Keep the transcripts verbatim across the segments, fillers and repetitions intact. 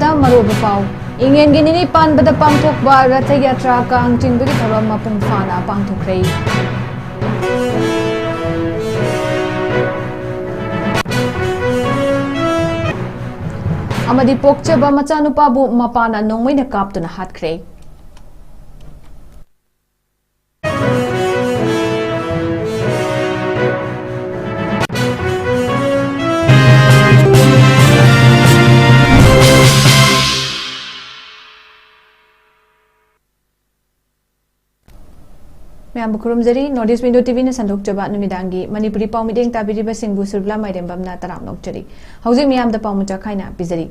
ꯗ ꯃꯔꯨꯑꯣꯏꯕ ꯄꯥꯎ꯫ ꯏꯪꯉꯦꯟꯒꯤ ꯅꯤꯅꯤ ꯄꯥꯟꯕꯗ ꯄꯥꯡꯊꯣꯛꯄ ꯔꯊ ꯌꯥꯇ꯭ꯔꯥ ꯀꯥꯡ ꯆꯤꯡꯕꯒꯤ ꯊꯧꯔꯝ ꯃꯄꯨꯡ ꯐꯥꯅ ꯄꯥꯡꯊꯣꯛꯈ꯭ꯔꯦ꯫ ꯑꯃꯗꯤ ꯄꯣꯛꯆꯕ ꯃꯆꯥꯅꯨꯄꯥꯕꯨ ꯃꯄꯥꯅ ꯅꯣꯡꯃꯩꯅ ꯀꯥꯞꯇꯨꯅ ꯍꯥꯠꯈ꯭ꯔꯦ꯫ ꯃꯌꯥꯝꯕꯨ ꯈꯨꯔꯨꯝꯖꯔꯤ꯫ North East Window ꯇꯤ ꯚꯤꯅ ꯁꯟꯗꯣꯛꯆꯕ ꯅꯨꯃꯤꯗꯥꯡꯒꯤ ꯃꯅꯤꯄꯨꯔꯤ ꯄꯥꯎ ꯃꯤꯠꯌꯦꯡ ꯇꯥꯕꯤꯔꯤꯕꯁꯤꯡꯕꯨ ꯁꯨꯔꯕꯤꯂꯥ ꯃꯥꯏꯔꯦꯝꯕꯝꯅ ꯇꯔꯥꯝꯅ ꯑꯣꯛꯆꯔꯤ꯫ ꯍꯧꯖꯤꯛ ꯃꯤꯌꯥꯝꯗ ꯄꯥꯎ ꯃꯆꯥ ꯈꯥꯏꯅ ꯄꯤꯖꯔꯤ꯫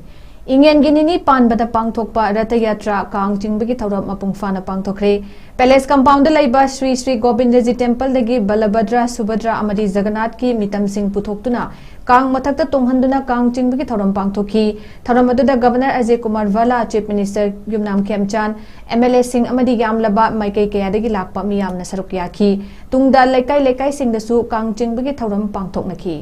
ꯏꯪꯉꯦꯟꯒꯤ ꯅꯤꯅꯤ ꯄꯥꯟꯕꯗ ꯄꯥꯡꯊꯣꯛꯄ ꯔꯊ ꯌꯥꯇ꯭ꯔꯥ ꯀꯥꯡ ꯆꯤꯡꯕꯒꯤ ꯊꯧꯔꯝ ꯃꯄꯨꯡ ꯐꯥꯅ ꯄꯥꯡꯊꯣꯛꯈ꯭ꯔꯦ꯫ Palace compound ꯗ ꯂꯩꯕ ꯁ꯭ꯔꯤ ꯁ꯭ꯔꯤ ꯒꯣꯕꯤꯟꯗꯖꯤ temple ꯗꯒꯤ ꯕꯂꯚꯗ꯭ꯔ, ꯁꯨꯚꯗ꯭ꯔ ꯑꯃꯗꯤ ꯖꯒꯟꯅꯥꯊꯀꯤ ꯃꯤꯇꯝꯁꯤꯡ ꯄꯨꯊꯣꯛꯇꯨꯅ ꯀꯥꯡ ꯃꯊꯛꯇ ꯇꯣꯡꯍꯟꯗꯨꯅ ꯀꯥꯡ ꯆꯤꯡꯕꯒꯤ ꯊꯧꯔꯝ ꯄꯥꯡꯊꯣꯛꯈꯤ꯫ ꯊꯧꯔꯝ ꯑꯗꯨꯗ Governor Ajay Kumar ꯚꯜꯂꯥ, Chief Minister ꯌꯨꯝꯅꯥꯝ ꯈꯦꯝꯆꯥꯟ, ꯑꯦꯝ ꯑꯦꯜ ꯑꯦꯁꯤꯡ ꯑꯃꯗꯤ ꯌꯥꯝꯂꯕ ꯃꯥꯏꯀꯩ ꯀꯌꯥꯗꯒꯤ ꯂꯥꯛꯄ ꯃꯤꯌꯥꯝꯅ ꯁꯔꯨꯛ ꯌꯥꯈꯤ꯫ ꯇꯨꯡꯗ ꯂꯩꯀꯥꯏ ꯂꯩꯀꯥꯏꯁꯤꯡꯗꯁꯨ ꯀꯥꯡ ꯆꯤꯡꯕꯒꯤ ꯊꯧꯔꯝ ꯄꯥꯡꯊꯣꯛꯅꯈꯤ꯫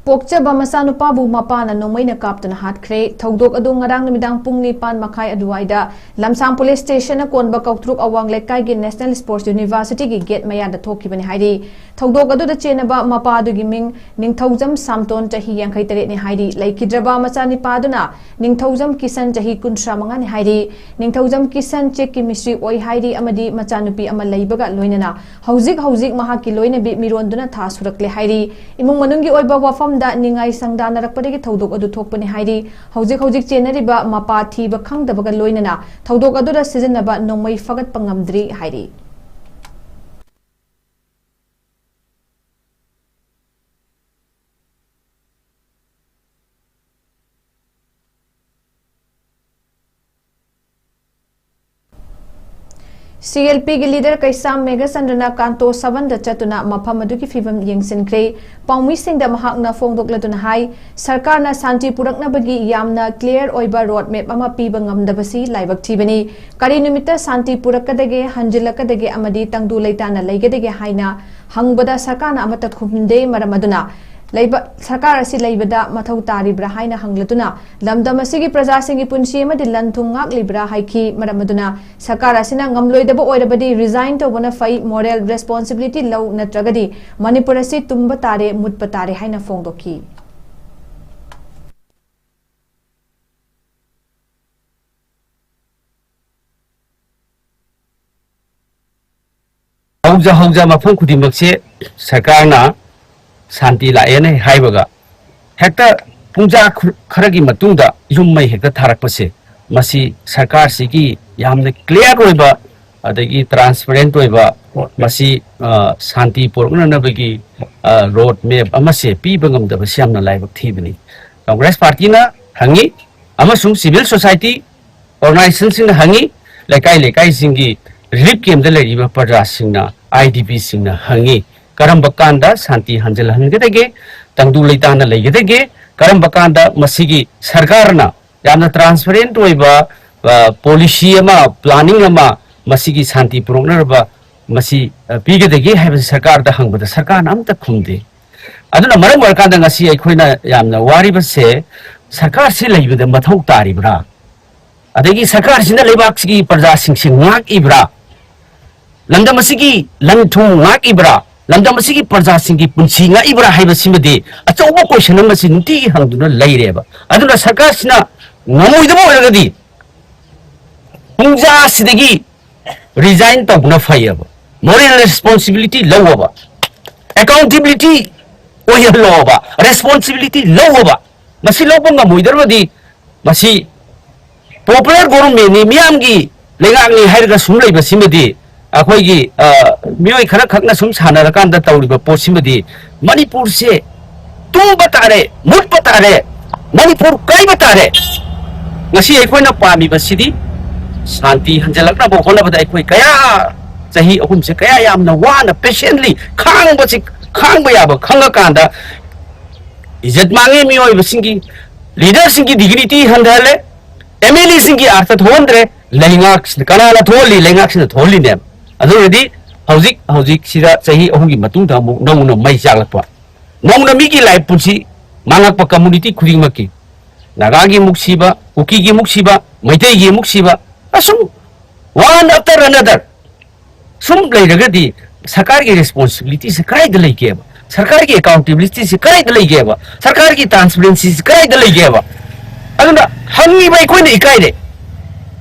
ꯄꯣꯛꯆꯕ ꯃꯆꯥꯅꯨꯄꯥꯕꯨ ꯃꯄꯥꯅ ꯅꯣꯡꯃꯩꯅ ꯀꯥꯞꯇꯨꯅ ꯍꯥꯠꯈ꯭ꯔꯦ꯫ ꯊꯧꯗꯣꯛ ꯑꯗꯨ ꯉꯔꯥꯡ ꯅꯨꯃꯤꯗꯥꯡ ꯄꯨꯡ ꯅꯤꯄꯥꯟ ꯃꯈꯥꯏ ꯑꯗꯨꯋꯥꯏꯗ ꯂꯝꯁꯥꯡ police station ꯅ ꯀꯣꯟꯕ ꯀꯧꯇ꯭ꯔꯨꯛ ꯑꯋꯥꯡ ꯂꯩꯀꯥꯏꯒꯤ National Sports University ꯒꯤ gate ꯃꯌꯥꯗ ꯊꯣꯛꯈꯤꯕꯅꯤ ꯍꯥꯏꯔꯤ꯫ ꯊꯧꯗꯣꯛ ꯑꯗꯨꯗ ꯆꯦꯟꯅꯕ ꯃꯄꯥ ꯑꯗꯨꯒꯤ ꯃꯤꯡ ꯅꯤꯡꯊꯧꯖꯝ ꯁꯥꯝꯇꯣꯟ, ꯆꯍꯤ ꯌꯥꯡꯈꯩ ꯇꯔꯦꯠꯅꯤ ꯍꯥꯏꯔꯤ꯫ ꯂꯩꯈꯤꯗ꯭ꯔꯕ ꯃꯆꯥꯅꯤꯄꯥ ꯑꯗꯨꯅ ꯅꯤꯡꯊꯧꯖꯝ ꯀꯤꯁꯟ, ꯆꯍꯤ ꯀꯨꯟꯊ꯭ꯔꯥ ꯃꯉꯥꯅꯤ ꯍꯥꯏꯔꯤ꯫ ꯅꯤꯡꯊꯧꯖꯝ ꯀꯤꯁꯟ ꯆꯦꯛꯀꯤ ꯃꯤꯁꯇ꯭ꯔꯤ ꯑꯣꯏ ꯍꯥꯏꯔꯤ ꯑꯃꯗꯤ ꯃꯆꯥꯅꯨꯄꯤ ꯑꯃ ꯂꯩꯕꯒ ꯂꯣꯏꯅꯅ ꯍꯧꯖꯤꯛ ꯍꯧꯖꯤꯛ ꯃꯍꯥꯛꯀꯤ ꯂꯣꯏꯅꯕꯤ ꯃꯤꯔꯣꯟꯗꯨꯅ ꯊꯥ ꯁꯨꯔꯛꯂꯦ ꯍꯥꯏꯔꯤ꯫ ꯏꯃꯨꯡ ꯃꯅꯨꯡꯒꯤ ꯑꯣꯏꯕ ꯋꯥꯐꯝꯗ ꯅꯤꯡꯉꯥꯏ ꯁꯪꯗꯥꯅꯔꯛꯄꯗꯒꯤ ꯊꯧꯗꯣꯛ ꯑꯗꯨ ꯊꯣꯛꯄꯅꯤ ꯍꯥꯏꯔꯤ꯫ ꯍꯧꯖꯤꯛ ꯍꯧꯖꯤꯛ ꯆꯦꯟꯅꯔꯤꯕ ꯃꯄꯥ ꯊꯤꯕ ꯈꯪꯗꯕꯒ ꯂꯣꯏꯅꯅ ꯊꯧꯗꯣꯛ ꯑꯗꯨꯗ ꯁꯤꯖꯤꯟꯅꯕ ꯅꯣꯡꯃꯩ ꯐꯥꯒꯠꯄ ꯉꯝꯗ꯭ꯔꯤ ꯍꯥꯏꯔꯤ꯫ ꯁꯤ ꯑꯦꯜ ꯄꯤꯒꯤ ꯂꯤꯗꯔ ꯀꯩꯁꯥꯝ ꯃꯦꯘꯆꯟꯗ꯭ꯔꯅ ꯀꯥꯟꯇꯣ ꯁꯚꯟꯗ ꯆꯠꯇꯨꯅ ꯃꯐꯝ ꯑꯗꯨꯒꯤ ꯐꯤꯚꯝ ꯌꯦꯡꯁꯤꯟꯈ꯭ꯔꯦ꯫ ꯄꯥꯎꯃꯤꯁꯤꯡꯗ ꯃꯍꯥꯛꯅ ꯐꯣꯡꯗꯣꯛꯂꯗꯨꯅ ꯍꯥꯏ, ꯁꯔꯀꯥꯔꯅ ꯁꯥꯟꯇꯤ ꯄꯨꯔꯛꯅꯕꯒꯤ ꯌꯥꯝꯅ ꯀ꯭ꯂꯤꯌꯥꯔ ꯑꯣꯏꯕ ꯔꯣꯗ ꯃꯦꯞ ꯑꯃ ꯄꯤꯕ ꯉꯝꯗꯕꯁꯤ ꯂꯥꯏꯕꯛ ꯊꯤꯕꯅꯤ꯫ ꯀꯔꯤ ꯅꯨꯃꯤꯠꯇ ꯁꯥꯟꯇꯤ ꯄꯨꯔꯛꯀꯗꯒꯦ, ꯍꯟꯖꯤꯜꯂꯛꯀꯗꯒꯦ ꯑꯃꯗꯤ ꯇꯪꯗꯨ ꯂꯩꯇꯥꯅ ꯂꯩꯒꯗꯒꯦ ꯍꯥꯏꯅ ꯍꯪꯕꯗ ꯁꯔꯀꯥꯔꯅ ꯑꯃꯠꯇ ꯈꯨꯝꯗꯦ꯫ ꯃꯔꯝ ꯑꯗꯨꯅ ꯂꯩꯕ-, ꯁꯔꯀꯥꯔ ꯑꯁꯤ ꯂꯩꯕꯗ ꯃꯊꯧ ꯇꯥꯔꯤꯕ꯭ꯔꯥ ꯍꯥꯏꯅ ꯍꯪꯂꯗꯨꯅ ꯂꯝꯗꯝ ꯑꯁꯤꯒꯤ ꯄ꯭ꯔꯖꯥꯁꯤꯡꯒꯤ ꯄꯨꯟꯁꯤ ꯑꯃꯗꯤ ꯂꯟ ꯊꯨꯝ ꯉꯥꯛꯂꯤꯕ꯭ꯔꯥ ꯍꯥꯏꯈꯤ꯫ ꯃꯔꯝ ꯑꯗꯨꯅ ꯁꯔꯀꯥꯔ ꯑꯁꯤꯅ ꯉꯝꯂꯣꯏꯗꯕ ꯑꯣꯏꯔꯕꯗꯤ ꯔꯤꯖꯥꯏꯟ ꯇꯧꯕꯅ ꯐꯩ, ꯃꯣꯔꯦꯜ ꯔꯦꯁꯄꯣꯟꯁꯤꯕꯤꯂꯤꯇꯤ ꯂꯧ, ꯅꯠꯇ꯭ꯔꯒꯗꯤ ꯃꯅꯤꯄꯨꯔ ꯑꯁꯤ ꯇꯨꯝꯕ ꯇꯥꯔꯦ, ꯃꯨꯠꯄ ꯇꯥꯔꯦ ꯍꯥꯏꯅ ꯐꯣꯡꯗꯣꯛꯈꯤ꯫ ꯍꯧꯖ ꯍꯧꯖ ꯃꯐꯝ ꯈꯨꯗꯤꯡꯃꯛꯁꯦ ꯁꯔꯀꯥꯔꯅ ꯁꯥꯟꯇꯤ ꯂꯥꯛꯑꯦꯅ ꯍꯥꯏꯕꯒ ꯍꯦꯛꯇ ꯄꯨꯡꯖꯥ ꯈꯨ-, ꯈꯔꯒꯤ ꯃꯇꯨꯡꯗ ꯌꯨꯝ ꯃꯩ ꯍꯦꯛꯇ ꯊꯥꯔꯛꯄꯁꯦ, ꯃꯁꯤ ꯁꯔꯀꯥꯔꯁꯤꯒꯤ ꯌꯥꯝꯅ ꯀ꯭ꯂꯤꯌꯥꯔ ꯑꯣꯏꯕ, ꯑꯗꯒꯤ ꯇ꯭ꯔꯥꯟꯁꯄꯔꯦꯟ ꯑꯣꯏꯕ, ꯃꯁꯤ, ꯑ, ꯁꯥꯟꯇꯤ ꯄꯨꯔꯛꯅꯅꯕꯒꯤ, ꯑ, ꯔꯣꯗ ꯃꯦꯞ ꯑꯃꯁꯦ ꯄꯤꯕ ꯉꯝꯗꯕꯁꯤ ꯌꯥꯝꯅ ꯂꯥꯏꯕꯛ ꯊꯤꯕꯅꯤ꯫ ꯀꯪꯒ꯭ꯔꯦꯁ ꯄꯥꯔꯇꯤꯅ ꯍꯪꯉꯤ ꯑꯃꯁꯨꯡ ꯁꯤꯚꯤꯜ ꯁꯣꯁꯥꯏꯇꯤ ꯑꯣꯔꯒꯅꯥꯏꯖꯦꯁꯟꯁꯤꯡꯅ ꯍꯪꯉꯤ, ꯂꯩꯀꯥꯏ ꯂꯩꯀꯥꯏꯁꯤꯡꯒꯤ ꯔꯤꯂꯤꯐ ꯀꯦꯝꯞꯇ ꯂꯩꯔꯤꯕ ꯄ꯭ꯔꯖꯥꯁꯤꯡꯅ, ꯑꯥꯏ ꯗꯤ ꯄꯤꯁꯤꯡꯅ ꯍꯪꯉꯤ, ꯀꯔꯝꯕ ꯀꯥꯟꯗ ꯁꯥꯟꯇꯤ ꯍꯟꯖꯤꯜꯍꯟꯒꯗꯒꯦ, ꯇꯪꯗꯨ ꯂꯩꯇꯥꯅ ꯂꯩꯒꯗꯒꯦ, ꯀꯔꯝꯕ ꯀꯥꯟꯗ ꯃꯁꯤꯒꯤ ꯁꯔꯀꯥꯔꯅ ꯌꯥꯝꯅ ꯇ꯭ꯔꯥꯟꯁꯄꯔꯦꯟ ꯑꯣꯏꯕ, ꯑ, ꯄꯣꯂꯤꯁꯤ ꯑꯃ, ꯄ꯭ꯂꯥꯅꯤꯡ ꯑꯃ ꯃꯁꯤꯒꯤ ꯁꯥꯟꯇꯤ ꯄꯨꯔꯛꯅꯅꯕ ꯃꯁꯤ, ꯑ, ꯄꯤꯒꯗꯒꯦ ꯍꯥꯏꯕꯁꯤ ꯁꯔꯀꯥꯔꯗ ꯍꯪꯕꯗ ꯁꯔꯀꯥꯔꯅ ꯑꯝꯇ ꯈꯨꯝꯗꯦ꯫ ꯑꯗꯨꯅ ꯃꯔꯝ ꯑꯣꯏꯔꯀꯥꯟꯗ ꯉꯁꯤ ꯑꯩꯈꯣꯏꯅ ꯌꯥꯝꯅ ꯋꯥꯔꯤꯕꯁꯦ ꯁꯔꯀꯥꯔꯁꯤ ꯂꯩꯕꯗ ꯃꯊꯧ ꯇꯥꯔꯤꯕ꯭ꯔꯥ? ꯑꯗꯒꯤ ꯁꯔꯀꯥꯔꯁꯤꯅ ꯂꯩꯕꯥꯛꯁꯤꯒꯤ ꯄ꯭ꯔꯖꯥꯁꯤꯡꯁꯤ ꯉꯥꯛꯏꯕ꯭ꯔꯥ? ꯂꯝꯗꯝ ꯑꯁꯤꯒꯤ ꯂꯟ ꯊꯨꯝ ꯉꯥꯛꯏꯕ꯭ꯔꯥ? ꯂꯝꯗꯝ ꯑꯁꯤꯒꯤ ꯄ꯭ꯔꯖꯥꯁꯤꯡꯒꯤ ꯄꯨꯟꯁꯤ ꯉꯥꯛꯏꯕ꯭ꯔꯥ ꯍꯥꯏꯕꯁꯤꯃꯗꯤ ꯑꯆꯧꯕ ꯀꯣꯏꯁꯟ ꯑꯃꯁꯤ ꯅꯨꯡꯇꯤꯒꯤ ꯍꯪꯗꯨꯅ ꯂꯩꯔꯦꯕ꯫ ꯑꯗꯨꯅ ꯁꯔꯀꯥꯔꯁꯤꯅ ꯉꯝꯃꯣꯏꯗꯕ ꯑꯣꯏꯔꯒꯗꯤ ꯄꯨꯡꯖꯥ ꯑꯁꯤꯗꯒꯤ ꯔꯤꯖꯥꯏꯟ ꯇꯧꯕꯅ ꯐꯩꯌꯦꯕ꯫ ꯃꯣꯔꯦꯜ ꯔꯦꯁꯄꯣꯟꯁꯤꯕꯤꯂꯤꯇꯤ ꯂꯧꯑꯕ, ꯑꯦꯀꯥꯎꯟꯇꯦꯕꯤꯂꯤꯇꯤ ꯑꯣꯏꯍꯜꯂꯣꯕ, ꯔꯦꯁꯄꯣꯟꯁꯤꯕꯤꯂꯤꯇꯤ ꯂꯧꯑꯕ꯫ ꯃꯁꯤ ꯂꯧꯕ ꯉꯝꯃꯣꯏꯗ꯭ꯔꯕꯗꯤ ꯃꯁꯤ ꯄꯣꯄꯨꯂꯔ ꯒꯣꯚꯔꯟꯃꯦꯟꯅꯤ, ꯃꯤꯌꯥꯝꯒꯤ ꯂꯩꯉꯥꯛꯅꯤ ꯍꯥꯏꯔꯒ ꯁꯨꯝ ꯂꯩꯕꯁꯤꯃꯗꯤ ꯑꯩꯈꯣꯏꯒꯤ, ꯑ, ꯃꯤꯑꯣꯏ ꯈꯔ ꯈꯛꯅ ꯁꯨꯝ ꯁꯥꯟꯅꯔꯀꯥꯟꯗ ꯇꯧꯔꯤꯕ ꯄꯣꯠꯁꯤꯃꯗꯤ ꯃꯅꯤꯄꯨꯔꯁꯦ ꯇꯨꯝꯕ ꯇꯥꯔꯦ, ꯃꯨꯠꯄ ꯇꯥꯔꯦ, ꯃꯅꯤꯄꯨꯔ ꯀꯥꯏꯕ ꯇꯥꯔꯦ꯫ ꯉꯁꯤ ꯑꯩꯈꯣꯏꯅ ꯄꯥꯝꯃꯤꯕꯁꯤꯗꯤ ꯁꯥꯟꯇꯤ ꯍꯟꯖꯤꯜꯂꯛꯅꯕ ꯍꯣꯠꯅꯕꯗ ꯑꯩꯈꯣꯏ ꯀꯌꯥ, ꯆꯍꯤ ꯑꯍꯨꯝꯁꯦ ꯀꯌꯥ ꯌꯥꯝꯅ ꯋꯥꯅ, patiently ꯈꯥꯡꯕꯁꯤ, ꯈꯥꯡꯕ ꯌꯥꯕ ꯈꯪꯉꯀꯥꯟꯗ, ꯏꯖꯠ ꯃꯥꯡꯉꯦ ꯃꯤꯑꯣꯏꯕꯁꯤꯡꯒꯤ, leaderꯁꯤꯡꯒꯤ dignity ꯍꯟꯊꯍꯜꯂꯦ, MLAꯁꯤꯡꯒꯤ ꯑꯥꯔꯊ ꯊꯣꯛꯍꯟꯗ꯭ꯔꯦ꯫ ꯂꯩꯉꯥꯛꯁꯤꯅ ꯀꯅꯥꯅ ꯊꯣꯛꯍꯜꯂꯤ? ꯂꯩꯉꯥꯛꯁꯤꯅ ꯊꯣꯛꯍꯜꯂꯤꯅꯦꯕ꯫ ꯑꯗꯨ ꯑꯣꯏꯔꯗꯤ ꯍꯧꯖꯤꯛ, ꯍꯧꯖꯤꯛꯁꯤꯗ ꯆꯍꯤ ꯑꯍꯨꯝꯒꯤ ꯃꯇꯨꯡꯗ ꯑꯃꯨꯛ ꯅꯧꯅ ꯃꯩ ꯆꯥꯛꯂꯛꯄ, ꯅꯧꯅ ꯃꯤꯒꯤ ꯂꯥꯏꯐ ꯄꯨꯟꯁꯤ ꯃꯥꯡꯉꯛꯄ, community ꯈꯨꯗꯤꯡꯃꯛꯀꯤ, ꯅꯥꯒꯥꯒꯤ ꯑꯃꯨꯛ ꯁꯤꯕ, ꯀꯨꯀꯤꯒꯤ ꯑꯃꯨꯛ ꯁꯤꯕ, ꯃꯩꯇꯩꯒꯤ ꯑꯃꯨꯛ ꯁꯤꯕ, ꯑꯁꯨꯝ one after another ꯁꯨꯝ ꯂꯩꯔꯒꯗꯤ ꯁꯔꯀꯥꯔꯒꯤ responsibilityꯁꯦ ꯀꯗꯥꯏꯗ ꯂꯩꯒꯦꯕ? ꯁꯔꯀꯥꯔꯒꯤ accountabilityꯁꯦ ꯀꯗꯥꯏꯗ ꯂꯩꯒꯦꯕ? ꯁꯔꯀꯥꯔꯒꯤ transparencyꯁꯦ ꯀꯗꯥꯏꯗ ꯂꯩꯒꯦꯕ? ꯑꯗꯨꯅ ꯍꯪꯉꯤꯕ ꯑꯩꯈꯣꯏꯅ ꯏꯀꯥꯏꯔꯦ꯫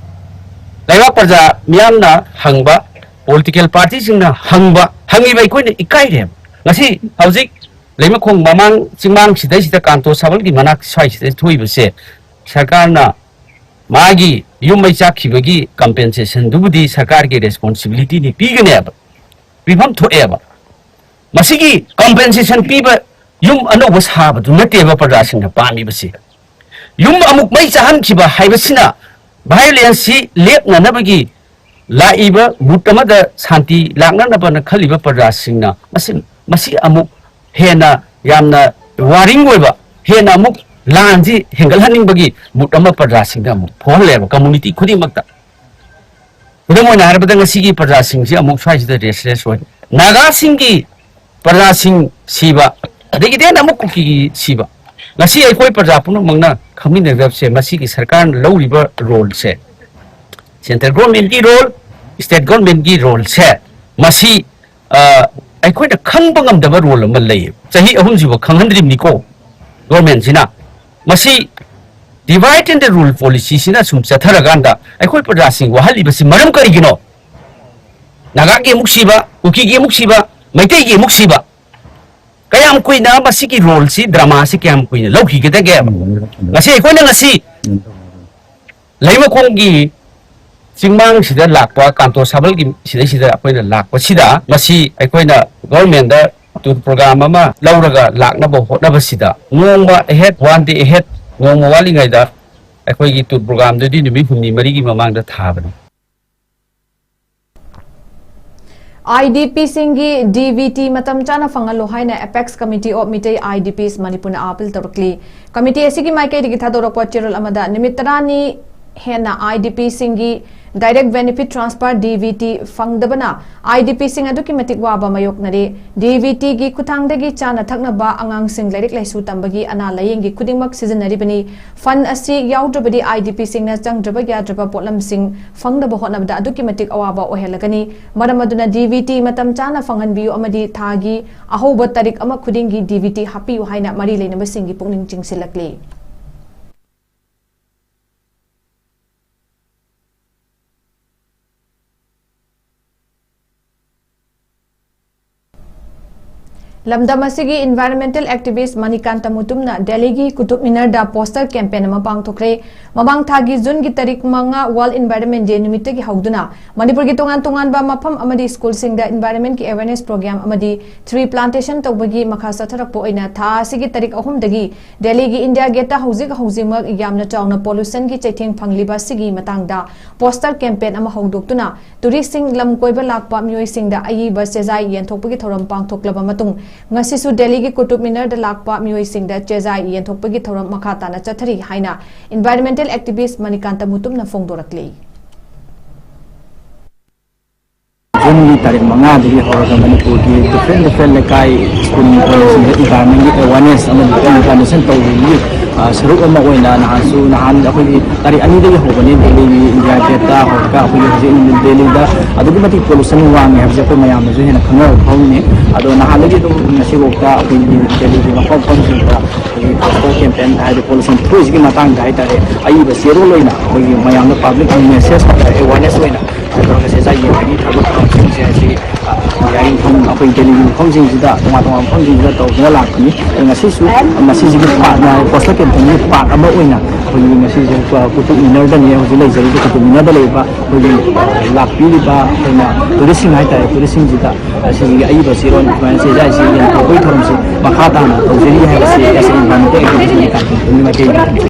ꯂꯩꯕꯥꯛ ꯄ꯭ꯔꯖꯥ ꯃꯤꯌꯥꯝꯅ ꯍꯪꯕ, political partyꯁꯤꯡꯅ ꯍꯪꯕ, ꯍꯪꯉꯤꯕ ꯑꯩꯈꯣꯏꯅ ꯏꯀꯥꯏꯔꯦꯕ꯫ ꯉꯁꯤ ꯍꯧꯖꯤꯛ ꯂꯩꯃꯈꯣꯡ ꯃꯃꯥꯡ ꯆꯤꯡꯃꯥꯡ ꯁꯤꯗꯩꯁꯤꯗ ꯀꯥꯟꯇꯣ ꯁꯥꯕꯜꯒꯤ ꯃꯅꯥꯛ ꯁ꯭ꯋꯥꯏꯁꯤꯗ ꯊꯣꯛꯏꯕꯁꯦ, ꯁꯔꯀꯥꯔꯅ ꯃꯥꯒꯤ ꯌꯨꯝ ꯃꯩ ꯆꯥꯛꯈꯤꯕꯒꯤ compensationꯗꯨꯕꯨꯗꯤ ꯁꯔꯀꯥꯔꯒꯤ responsibilityꯅꯤ, ꯄꯤꯒꯅꯦꯕ, ꯄꯤꯐꯝ ꯊꯣꯛꯑꯦꯕ꯫ ꯃꯁꯤꯒꯤ compensation ꯄꯤꯕ ꯌꯨꯝ ꯑꯅꯧꯕ ꯁꯥꯕꯗꯨ ꯅꯠꯇꯦꯕ ꯄ꯭ꯔꯖꯥꯁꯤꯡꯅ ꯄꯥꯝꯃꯤꯕꯁꯤ꯫ ꯌꯨꯝ ꯑꯃꯨꯛ ꯃꯩ ꯆꯥꯍꯟꯈꯤꯕ ꯍꯥꯏꯕꯁꯤꯅ violenceꯁꯤ ꯂꯦꯞꯅꯅꯕꯒꯤ ꯂꯥꯛꯏꯕ ꯃꯨꯠ ꯑꯃꯗ ꯁꯥꯟꯇꯤ ꯂꯥꯛꯅꯅꯕꯅ ꯈꯜꯂꯤꯕ ꯄ꯭ꯔꯖꯥꯁꯤꯡꯅ ꯃꯁꯤ, ꯃꯁꯤ ꯑꯃꯨꯛ ꯍꯦꯟꯅ ꯌꯥꯝꯅ worrying ꯑꯣꯏꯕ, ꯍꯦꯟꯅ ꯑꯃꯨꯛ ꯂꯥꯟꯁꯤ ꯍꯦꯟꯒꯠꯍꯟꯅꯤꯡꯕꯒꯤ ꯃꯨꯠ ꯑꯃ ꯄ꯭ꯔꯖꯥꯁꯤꯡꯗ ꯑꯃꯨꯛ ꯐꯥꯎꯍꯜꯂꯦꯕ, community ꯈꯨꯗꯤꯡꯃꯛꯇ꯫ ꯈꯨꯗꯝ ꯑꯣꯏꯅ ꯍꯥꯏꯔꯕꯗ, ꯉꯁꯤꯒꯤ ꯄ꯭ꯔꯖꯥꯁꯤꯡꯁꯤ ꯑꯃꯨꯛ ꯁ꯭ꯋꯥꯏꯁꯤꯗ restless ꯑꯣꯏ꯫ ꯅꯥꯒꯥꯁꯤꯡꯒꯤ ꯄ꯭ꯔꯖꯥꯁꯤꯡ ꯁꯤꯕ, ꯑꯗꯒꯤꯗꯤ ꯍꯦꯟꯅ ꯑꯃꯨꯛ ꯀꯨꯀꯤꯒꯤ ꯁꯤꯕ꯫ ꯉꯁꯤ ꯑꯩꯈꯣꯏ ꯄ꯭ꯔꯖꯥ ꯄꯨꯝꯅꯃꯛꯅ ꯈꯪꯃꯤꯟꯅꯒꯗꯕꯁꯦ, ꯃꯁꯤꯒꯤ ꯁꯔꯀꯥꯔꯅ ꯂꯧꯔꯤꯕ roleꯁꯦ, central governmentꯀꯤ role, state governmentꯀꯤ roleꯁꯦ, ꯃꯁꯤ, ꯑ, ꯑꯩꯈꯣꯏꯅ ꯈꯪꯕ ꯉꯝꯗꯕ role ꯑꯃ ꯂꯩꯌꯦꯕ꯫ ꯆꯍꯤ ꯑꯍꯨꯝꯁꯤꯕꯨ ꯈꯪꯍꯟꯗ꯭ꯔꯤꯕꯅꯤꯀꯣ governmentꯁꯤꯅ꯫ ꯃꯁꯤ divide and rule policyꯁꯤꯅ ꯁꯨꯝ ꯆꯠꯊꯔꯀꯥꯟꯗ ꯑꯩꯈꯣꯏ ꯄ꯭ꯔꯖꯥꯁꯤꯡ ꯋꯥꯍꯜꯂꯤꯕꯁꯤ ꯃꯔꯝ ꯀꯔꯤꯒꯤꯅꯣ? ꯅꯥꯒꯥꯒꯤ ꯑꯃꯨꯛ ꯁꯤꯕ, ꯀꯨꯀꯤꯒꯤ ꯑꯃꯨꯛ ꯁꯤꯕ, ꯃꯩꯇꯩꯒꯤ ꯑꯃꯨꯛ ꯁꯤꯕ꯫ ꯀꯌꯥꯝ ꯀꯨꯏꯅ ꯃꯁꯤꯒꯤ roleꯁꯤ, dramaꯁꯤ ꯀꯌꯥꯝ ꯀꯨꯏꯅ ꯂꯧꯈꯤꯒꯗꯒꯦꯕ? ꯉꯁꯤ ꯑꯩꯈꯣꯏꯅ ꯉꯁꯤ ꯂꯩꯃꯈꯣꯡꯒꯤ ꯆꯤꯡꯃꯥꯡꯁꯤꯗ ꯂꯥꯛꯄ, ꯀꯥꯟꯇꯣ ꯁꯥꯕꯜꯒꯤ ꯁꯤꯗꯩꯁꯤꯗ ꯑꯩꯈꯣꯏꯅ ꯂꯥꯛꯄꯁꯤꯗ, ꯃꯁꯤ ꯑꯩꯈꯣꯏꯅ governmentꯗ tour program ꯑꯃ ꯂꯧꯔꯒ ꯂꯥꯛꯅꯕ ꯍꯣꯠꯅꯕꯁꯤꯗ, ꯅꯣꯡꯃ ahead, one day ahead, ꯅꯣꯡꯃ ꯋꯥꯠꯂꯤꯉꯩꯗ ꯑꯩꯈꯣꯏꯒꯤ ꯇꯨꯔ ꯄ꯭ꯔꯣꯒ꯭ꯔꯥꯝꯗꯨꯗꯤ ꯅꯨꯃꯤꯠ ꯍꯨꯝꯅꯤ ꯃꯔꯤꯒꯤ ꯃꯃꯥꯡꯗ ꯊꯥꯕꯅꯤ꯫ I D ꯄꯤꯁꯤꯡꯒꯤ D B T ꯃꯇꯝ ꯆꯥꯅ ꯐꯪꯍꯜꯂꯨ ꯍꯥꯏꯅ Apex Committee of Meitei I D Ps ꯃꯅꯤꯄꯨꯔꯅ ꯑꯥꯄꯤꯜ ꯇꯧꯔꯛꯂꯤ꯫ ꯀꯃꯤꯇꯤ ꯑꯁꯤꯒꯤ ꯃꯥꯏꯀꯩꯗꯒꯤ ꯊꯥꯗꯣꯔꯛꯄ ꯆꯦꯔꯣꯜ ꯑꯃꯗ ꯅꯨꯃꯤꯠ ꯇꯔꯥꯅꯤ ꯍꯦꯟꯅ I D ꯄꯤꯁꯤꯡꯒꯤ Direct Benefit Transfer D B T ꯐꯪꯗꯕꯅ ꯑꯥꯏ ꯗꯤ ꯄꯤꯁꯤꯡ ꯑꯗꯨꯛꯀꯤ ꯃꯇꯤꯛ ꯋꯥꯕ ꯃꯥꯌꯣꯛꯅꯔꯤ꯫ ꯗꯤ ꯕꯤ ꯇꯤꯒꯤ ꯈꯨꯠꯊꯥꯡꯗꯒꯤ ꯆꯥꯅ ꯊꯛꯅꯕ, ꯑꯉꯥꯡꯁꯤꯡ ꯂꯥꯏꯔꯤꯛ ꯂꯥꯏꯁꯨ ꯇꯝꯕꯒꯤ ꯑꯅꯥ ꯂꯥꯌꯦꯡꯒꯤ ꯈꯨꯗꯤꯡꯃꯛ ꯁꯤꯖꯤꯟꯅꯔꯤꯕꯅꯤ꯫ ꯐꯟ ꯑꯁꯤ ꯌꯥꯎꯗ꯭ꯔꯕꯗꯤ ꯑꯥꯏ ꯗꯤ ꯄꯤꯁꯤꯡꯅ ꯆꯪꯗ꯭ꯔꯕ ꯌꯥꯗ꯭ꯔꯕ ꯄꯣꯠꯂꯝꯁꯤꯡ ꯐꯪꯗꯕ ꯍꯣꯠꯅꯕꯗ ꯑꯗꯨꯛꯀꯤ ꯃꯇꯤꯛ ꯑꯋꯥꯕ ꯑꯣꯏꯍꯜꯂꯒꯅꯤ꯫ ꯃꯔꯝ ꯑꯗꯨꯅ ꯗꯤ ꯕꯤ ꯇꯤ ꯃꯇꯝ ꯆꯥꯅ ꯐꯪꯍꯟꯕꯤꯌꯨ ꯑꯃꯗꯤ ꯊꯥꯒꯤ ꯑꯍꯧꯕ ꯇꯥꯔꯤꯛ ꯑꯃ ꯈꯨꯗꯤꯡꯒꯤ ꯗꯤ ꯕꯤ ꯇꯤ ꯍꯥꯞꯄꯤꯌꯨ ꯍꯥꯏꯅ ꯃꯔꯤ ꯂꯩꯅꯕꯁꯤꯡꯒꯤ ꯄꯨꯛꯅꯤꯡ ꯆꯤꯡꯁꯤꯜꯂꯛꯂꯤ꯫ ꯂꯝꯗꯝ ꯑꯁꯤꯒꯤ environmental activist ꯃꯅꯤꯀꯥꯟꯇ ꯃꯨꯇꯨꯝꯅ ꯗꯦꯜꯂꯤꯒꯤ ꯀꯨꯇꯨꯕ ꯃꯤꯅꯔꯗ poster campaign ꯑꯃ ꯄꯥꯡꯊꯣꯛꯈ꯭ꯔꯦ꯫ ꯃꯃꯥꯡ ꯊꯥꯒꯤ ꯖꯨꯟꯒꯤ ꯇꯥꯔꯤꯛ ꯃꯉꯥ World Environment Day ꯅꯨꯃꯤꯠꯇꯒꯤ ꯍꯧꯗꯨꯅ ꯃꯅꯤꯄꯨꯔꯒꯤ ꯇꯣꯉꯥꯟ ꯇꯣꯉꯥꯟꯕ ꯃꯐꯝ ꯑꯃꯗꯤ ꯁ꯭ꯀꯨꯜꯁꯤꯡꯗ environmentꯀꯤ awareness program ꯑꯃꯗꯤ tree plantation ꯇꯧꯕꯒꯤ ꯃꯈꯥ ꯆꯠꯊꯔꯛꯄ ꯑꯣꯏꯅ ꯊꯥ ꯑꯁꯤꯒꯤ ꯇꯥꯔꯤꯛ ꯑꯍꯨꯝꯗꯒꯤ ꯗꯦꯜꯂꯤꯒꯤ ꯏꯟꯗꯤꯌꯥ ꯒꯦꯠꯇ ꯍꯧꯖꯤꯛ ꯍꯧꯖꯤꯛꯃꯛ ꯌꯥꯝꯅ ꯆꯥꯎꯅ pollutionꯒꯤ ꯆꯩꯊꯦꯡ ꯐꯪꯂꯤꯕ ꯑꯁꯤꯒꯤ ꯃꯇꯥꯡꯗ poster campaign ꯑꯃ ꯍꯧꯗꯣꯛꯇꯨꯅ touristꯁꯤꯡ, ꯂꯝ ꯀꯣꯏꯕ ꯂꯥꯛꯄ ꯃꯤꯑꯣꯏꯁꯤꯡꯗ ꯑꯏꯕ ꯆꯦꯖꯥꯏ ꯌꯦꯟꯊꯣꯛꯄꯒꯤ ꯊꯧꯔꯝ ꯄꯥꯡꯊꯣꯛꯂꯕ ꯃꯇꯨꯡ, ꯉꯁꯤꯁꯨ ꯗꯦꯜꯂꯤꯒꯤ ꯀꯨꯇꯨꯕ ꯃꯤꯅꯔꯗ ꯂꯥꯛꯄ ꯃꯤꯑꯣꯏꯁꯤꯡꯗ ꯆꯦꯖꯥꯏ ꯌꯦꯟꯊꯣꯛꯄꯒꯤ ꯊꯧꯔꯝ ꯃꯈꯥ ꯇꯥꯅ ꯆꯠꯊꯔꯤ ꯍꯥꯏꯅ environmental activist ꯃꯅꯤꯀꯥꯟꯇ ꯃꯨꯇꯨꯝꯅ ꯐꯣꯡꯗꯣꯔꯛꯂꯤ꯫ ꯖꯨꯟꯒꯤ ꯇꯥꯔꯤꯛ ꯃꯉꯥꯗꯒꯤ ꯍꯧꯔꯒ ꯃꯅꯤꯄꯨꯔꯒꯤ different different ꯂꯩꯀꯥꯏ, ꯁ꯭ꯀꯨꯜ, ꯀꯣꯂꯦꯖꯁꯤꯡꯗ environmentꯀꯤ awareness ꯑꯃꯗꯤ tree plantation ꯇꯧꯕꯒꯤ, ꯑ, ꯁꯔꯨꯛ ꯑꯃ ꯑꯣꯏꯅ ꯅꯍꯥꯟꯁꯨ, ꯅꯍꯥꯟ ꯑꯩꯈꯣꯏꯒꯤ ꯇꯥꯔꯤꯛ ꯑꯅꯤꯗꯒꯤ ꯍꯧꯕꯅꯤ ꯗꯦꯜꯂꯤꯒꯤ ꯏꯟꯗꯤꯌꯥ ꯒꯦꯠꯇ ꯍꯧꯔꯒ ꯑꯩꯈꯣꯏꯒꯤ ꯍꯧꯖꯤꯛ ꯗꯦꯜꯂꯤꯗ ꯑꯗꯨꯛꯀꯤ ꯃꯇꯤꯛ pollution ꯋꯥꯡꯉꯦ ꯍꯥꯏꯕꯁꯦ ꯑꯩꯈꯣꯏ ꯃꯌꯥꯝꯅꯁꯨ ꯍꯦꯟꯅ ꯈꯪꯅꯔꯕ ꯐꯥꯎꯔꯤꯅꯤ꯫ ꯑꯗꯣ ꯅꯍꯥꯟꯗꯒꯤ ꯑꯗꯨꯝ ꯉꯁꯤꯐꯥꯎꯗ ꯑꯩꯈꯣꯏꯒꯤ ꯗꯦꯜꯂꯤꯒꯤ ꯃꯐꯝ ꯃꯐꯝꯁꯤꯡꯗ ꯑꯩꯈꯣꯏꯒꯤ poster campaign ꯍꯥꯏꯗꯤ pollution ꯊꯣꯛꯏꯁꯤꯒꯤ ꯃꯇꯥꯡꯗ ꯍꯥꯏꯇꯥꯔꯦ, ꯑꯏꯕ ꯆꯦꯔꯣꯜ ꯑꯣꯏꯅ ꯑꯩꯈꯣꯏꯒꯤ ꯃꯌꯥꯝꯗ public message ꯍꯥꯏꯇꯥꯔꯦ, awareness ꯑꯣꯏꯅ ꯇꯧꯔꯒ ꯆꯦꯖꯥꯏ ꯌꯦꯟꯕꯒꯤ ꯊꯕꯛ ꯊꯧꯔꯝꯁꯤꯡꯁꯦ ꯑꯁꯤ, ꯑ, ꯏꯟꯗꯤꯌꯥꯒꯤ ꯃꯐꯝ, ꯑꯩꯈꯣꯏ ꯗꯦꯜꯂꯤꯒꯤ ꯃꯐꯝꯁꯤꯡꯁꯤꯗ, ꯇꯣꯉꯥꯟ ꯇꯣꯉꯥꯟꯕ ꯃꯐꯝꯁꯤꯡꯁꯤꯗ ꯇꯧꯗꯨꯅ ꯂꯥꯛꯄꯅꯤ꯫ ꯑꯗꯣ ꯉꯁꯤꯁꯨ ꯃꯁꯤꯁꯤꯒꯤ part, poster campaignꯒꯤ part ꯑꯃ ꯑꯣꯏꯅ ꯑꯩꯈꯣꯏꯒꯤ ꯉꯁꯤꯁꯦ, ꯑ, ꯀꯨꯇꯨꯕ ꯃꯤꯅꯔꯗꯅꯤ ꯍꯧꯖꯤꯛ ꯂꯩꯖꯔꯤꯕ, ꯀꯨꯇꯨꯕ ꯃꯤꯅꯔꯗ ꯂꯩꯔꯤꯕ ꯑꯩꯈꯣꯏꯒꯤ, ꯑ, ꯂꯥꯛꯄꯤꯔꯤꯕ ꯑꯩꯈꯣꯏꯅ touristꯁꯤꯡ ꯍꯥꯏꯇꯥꯔꯦ, touristꯁꯤꯡꯁꯤꯗ ꯑꯁꯤꯒꯤ ꯑꯏꯕ ꯆꯦꯔꯣꯜ ꯁꯨꯃꯥꯏꯅ ꯆꯦꯖꯥꯏꯁꯤ ꯌꯦꯟꯊꯣꯛꯄꯒꯤ ꯊꯧꯔꯝꯁꯤ ꯃꯈꯥ ꯇꯥꯅ ꯇꯧꯖꯔꯤ ꯍꯥꯏꯕꯁꯤ ꯑꯦꯁ ꯑꯦꯟ ꯏꯝꯐꯥꯜ ꯃꯩꯇꯩ ꯑꯦꯛꯇꯤꯚꯤꯁꯠꯀꯤ ꯃꯥꯏꯀꯩꯗꯒꯤ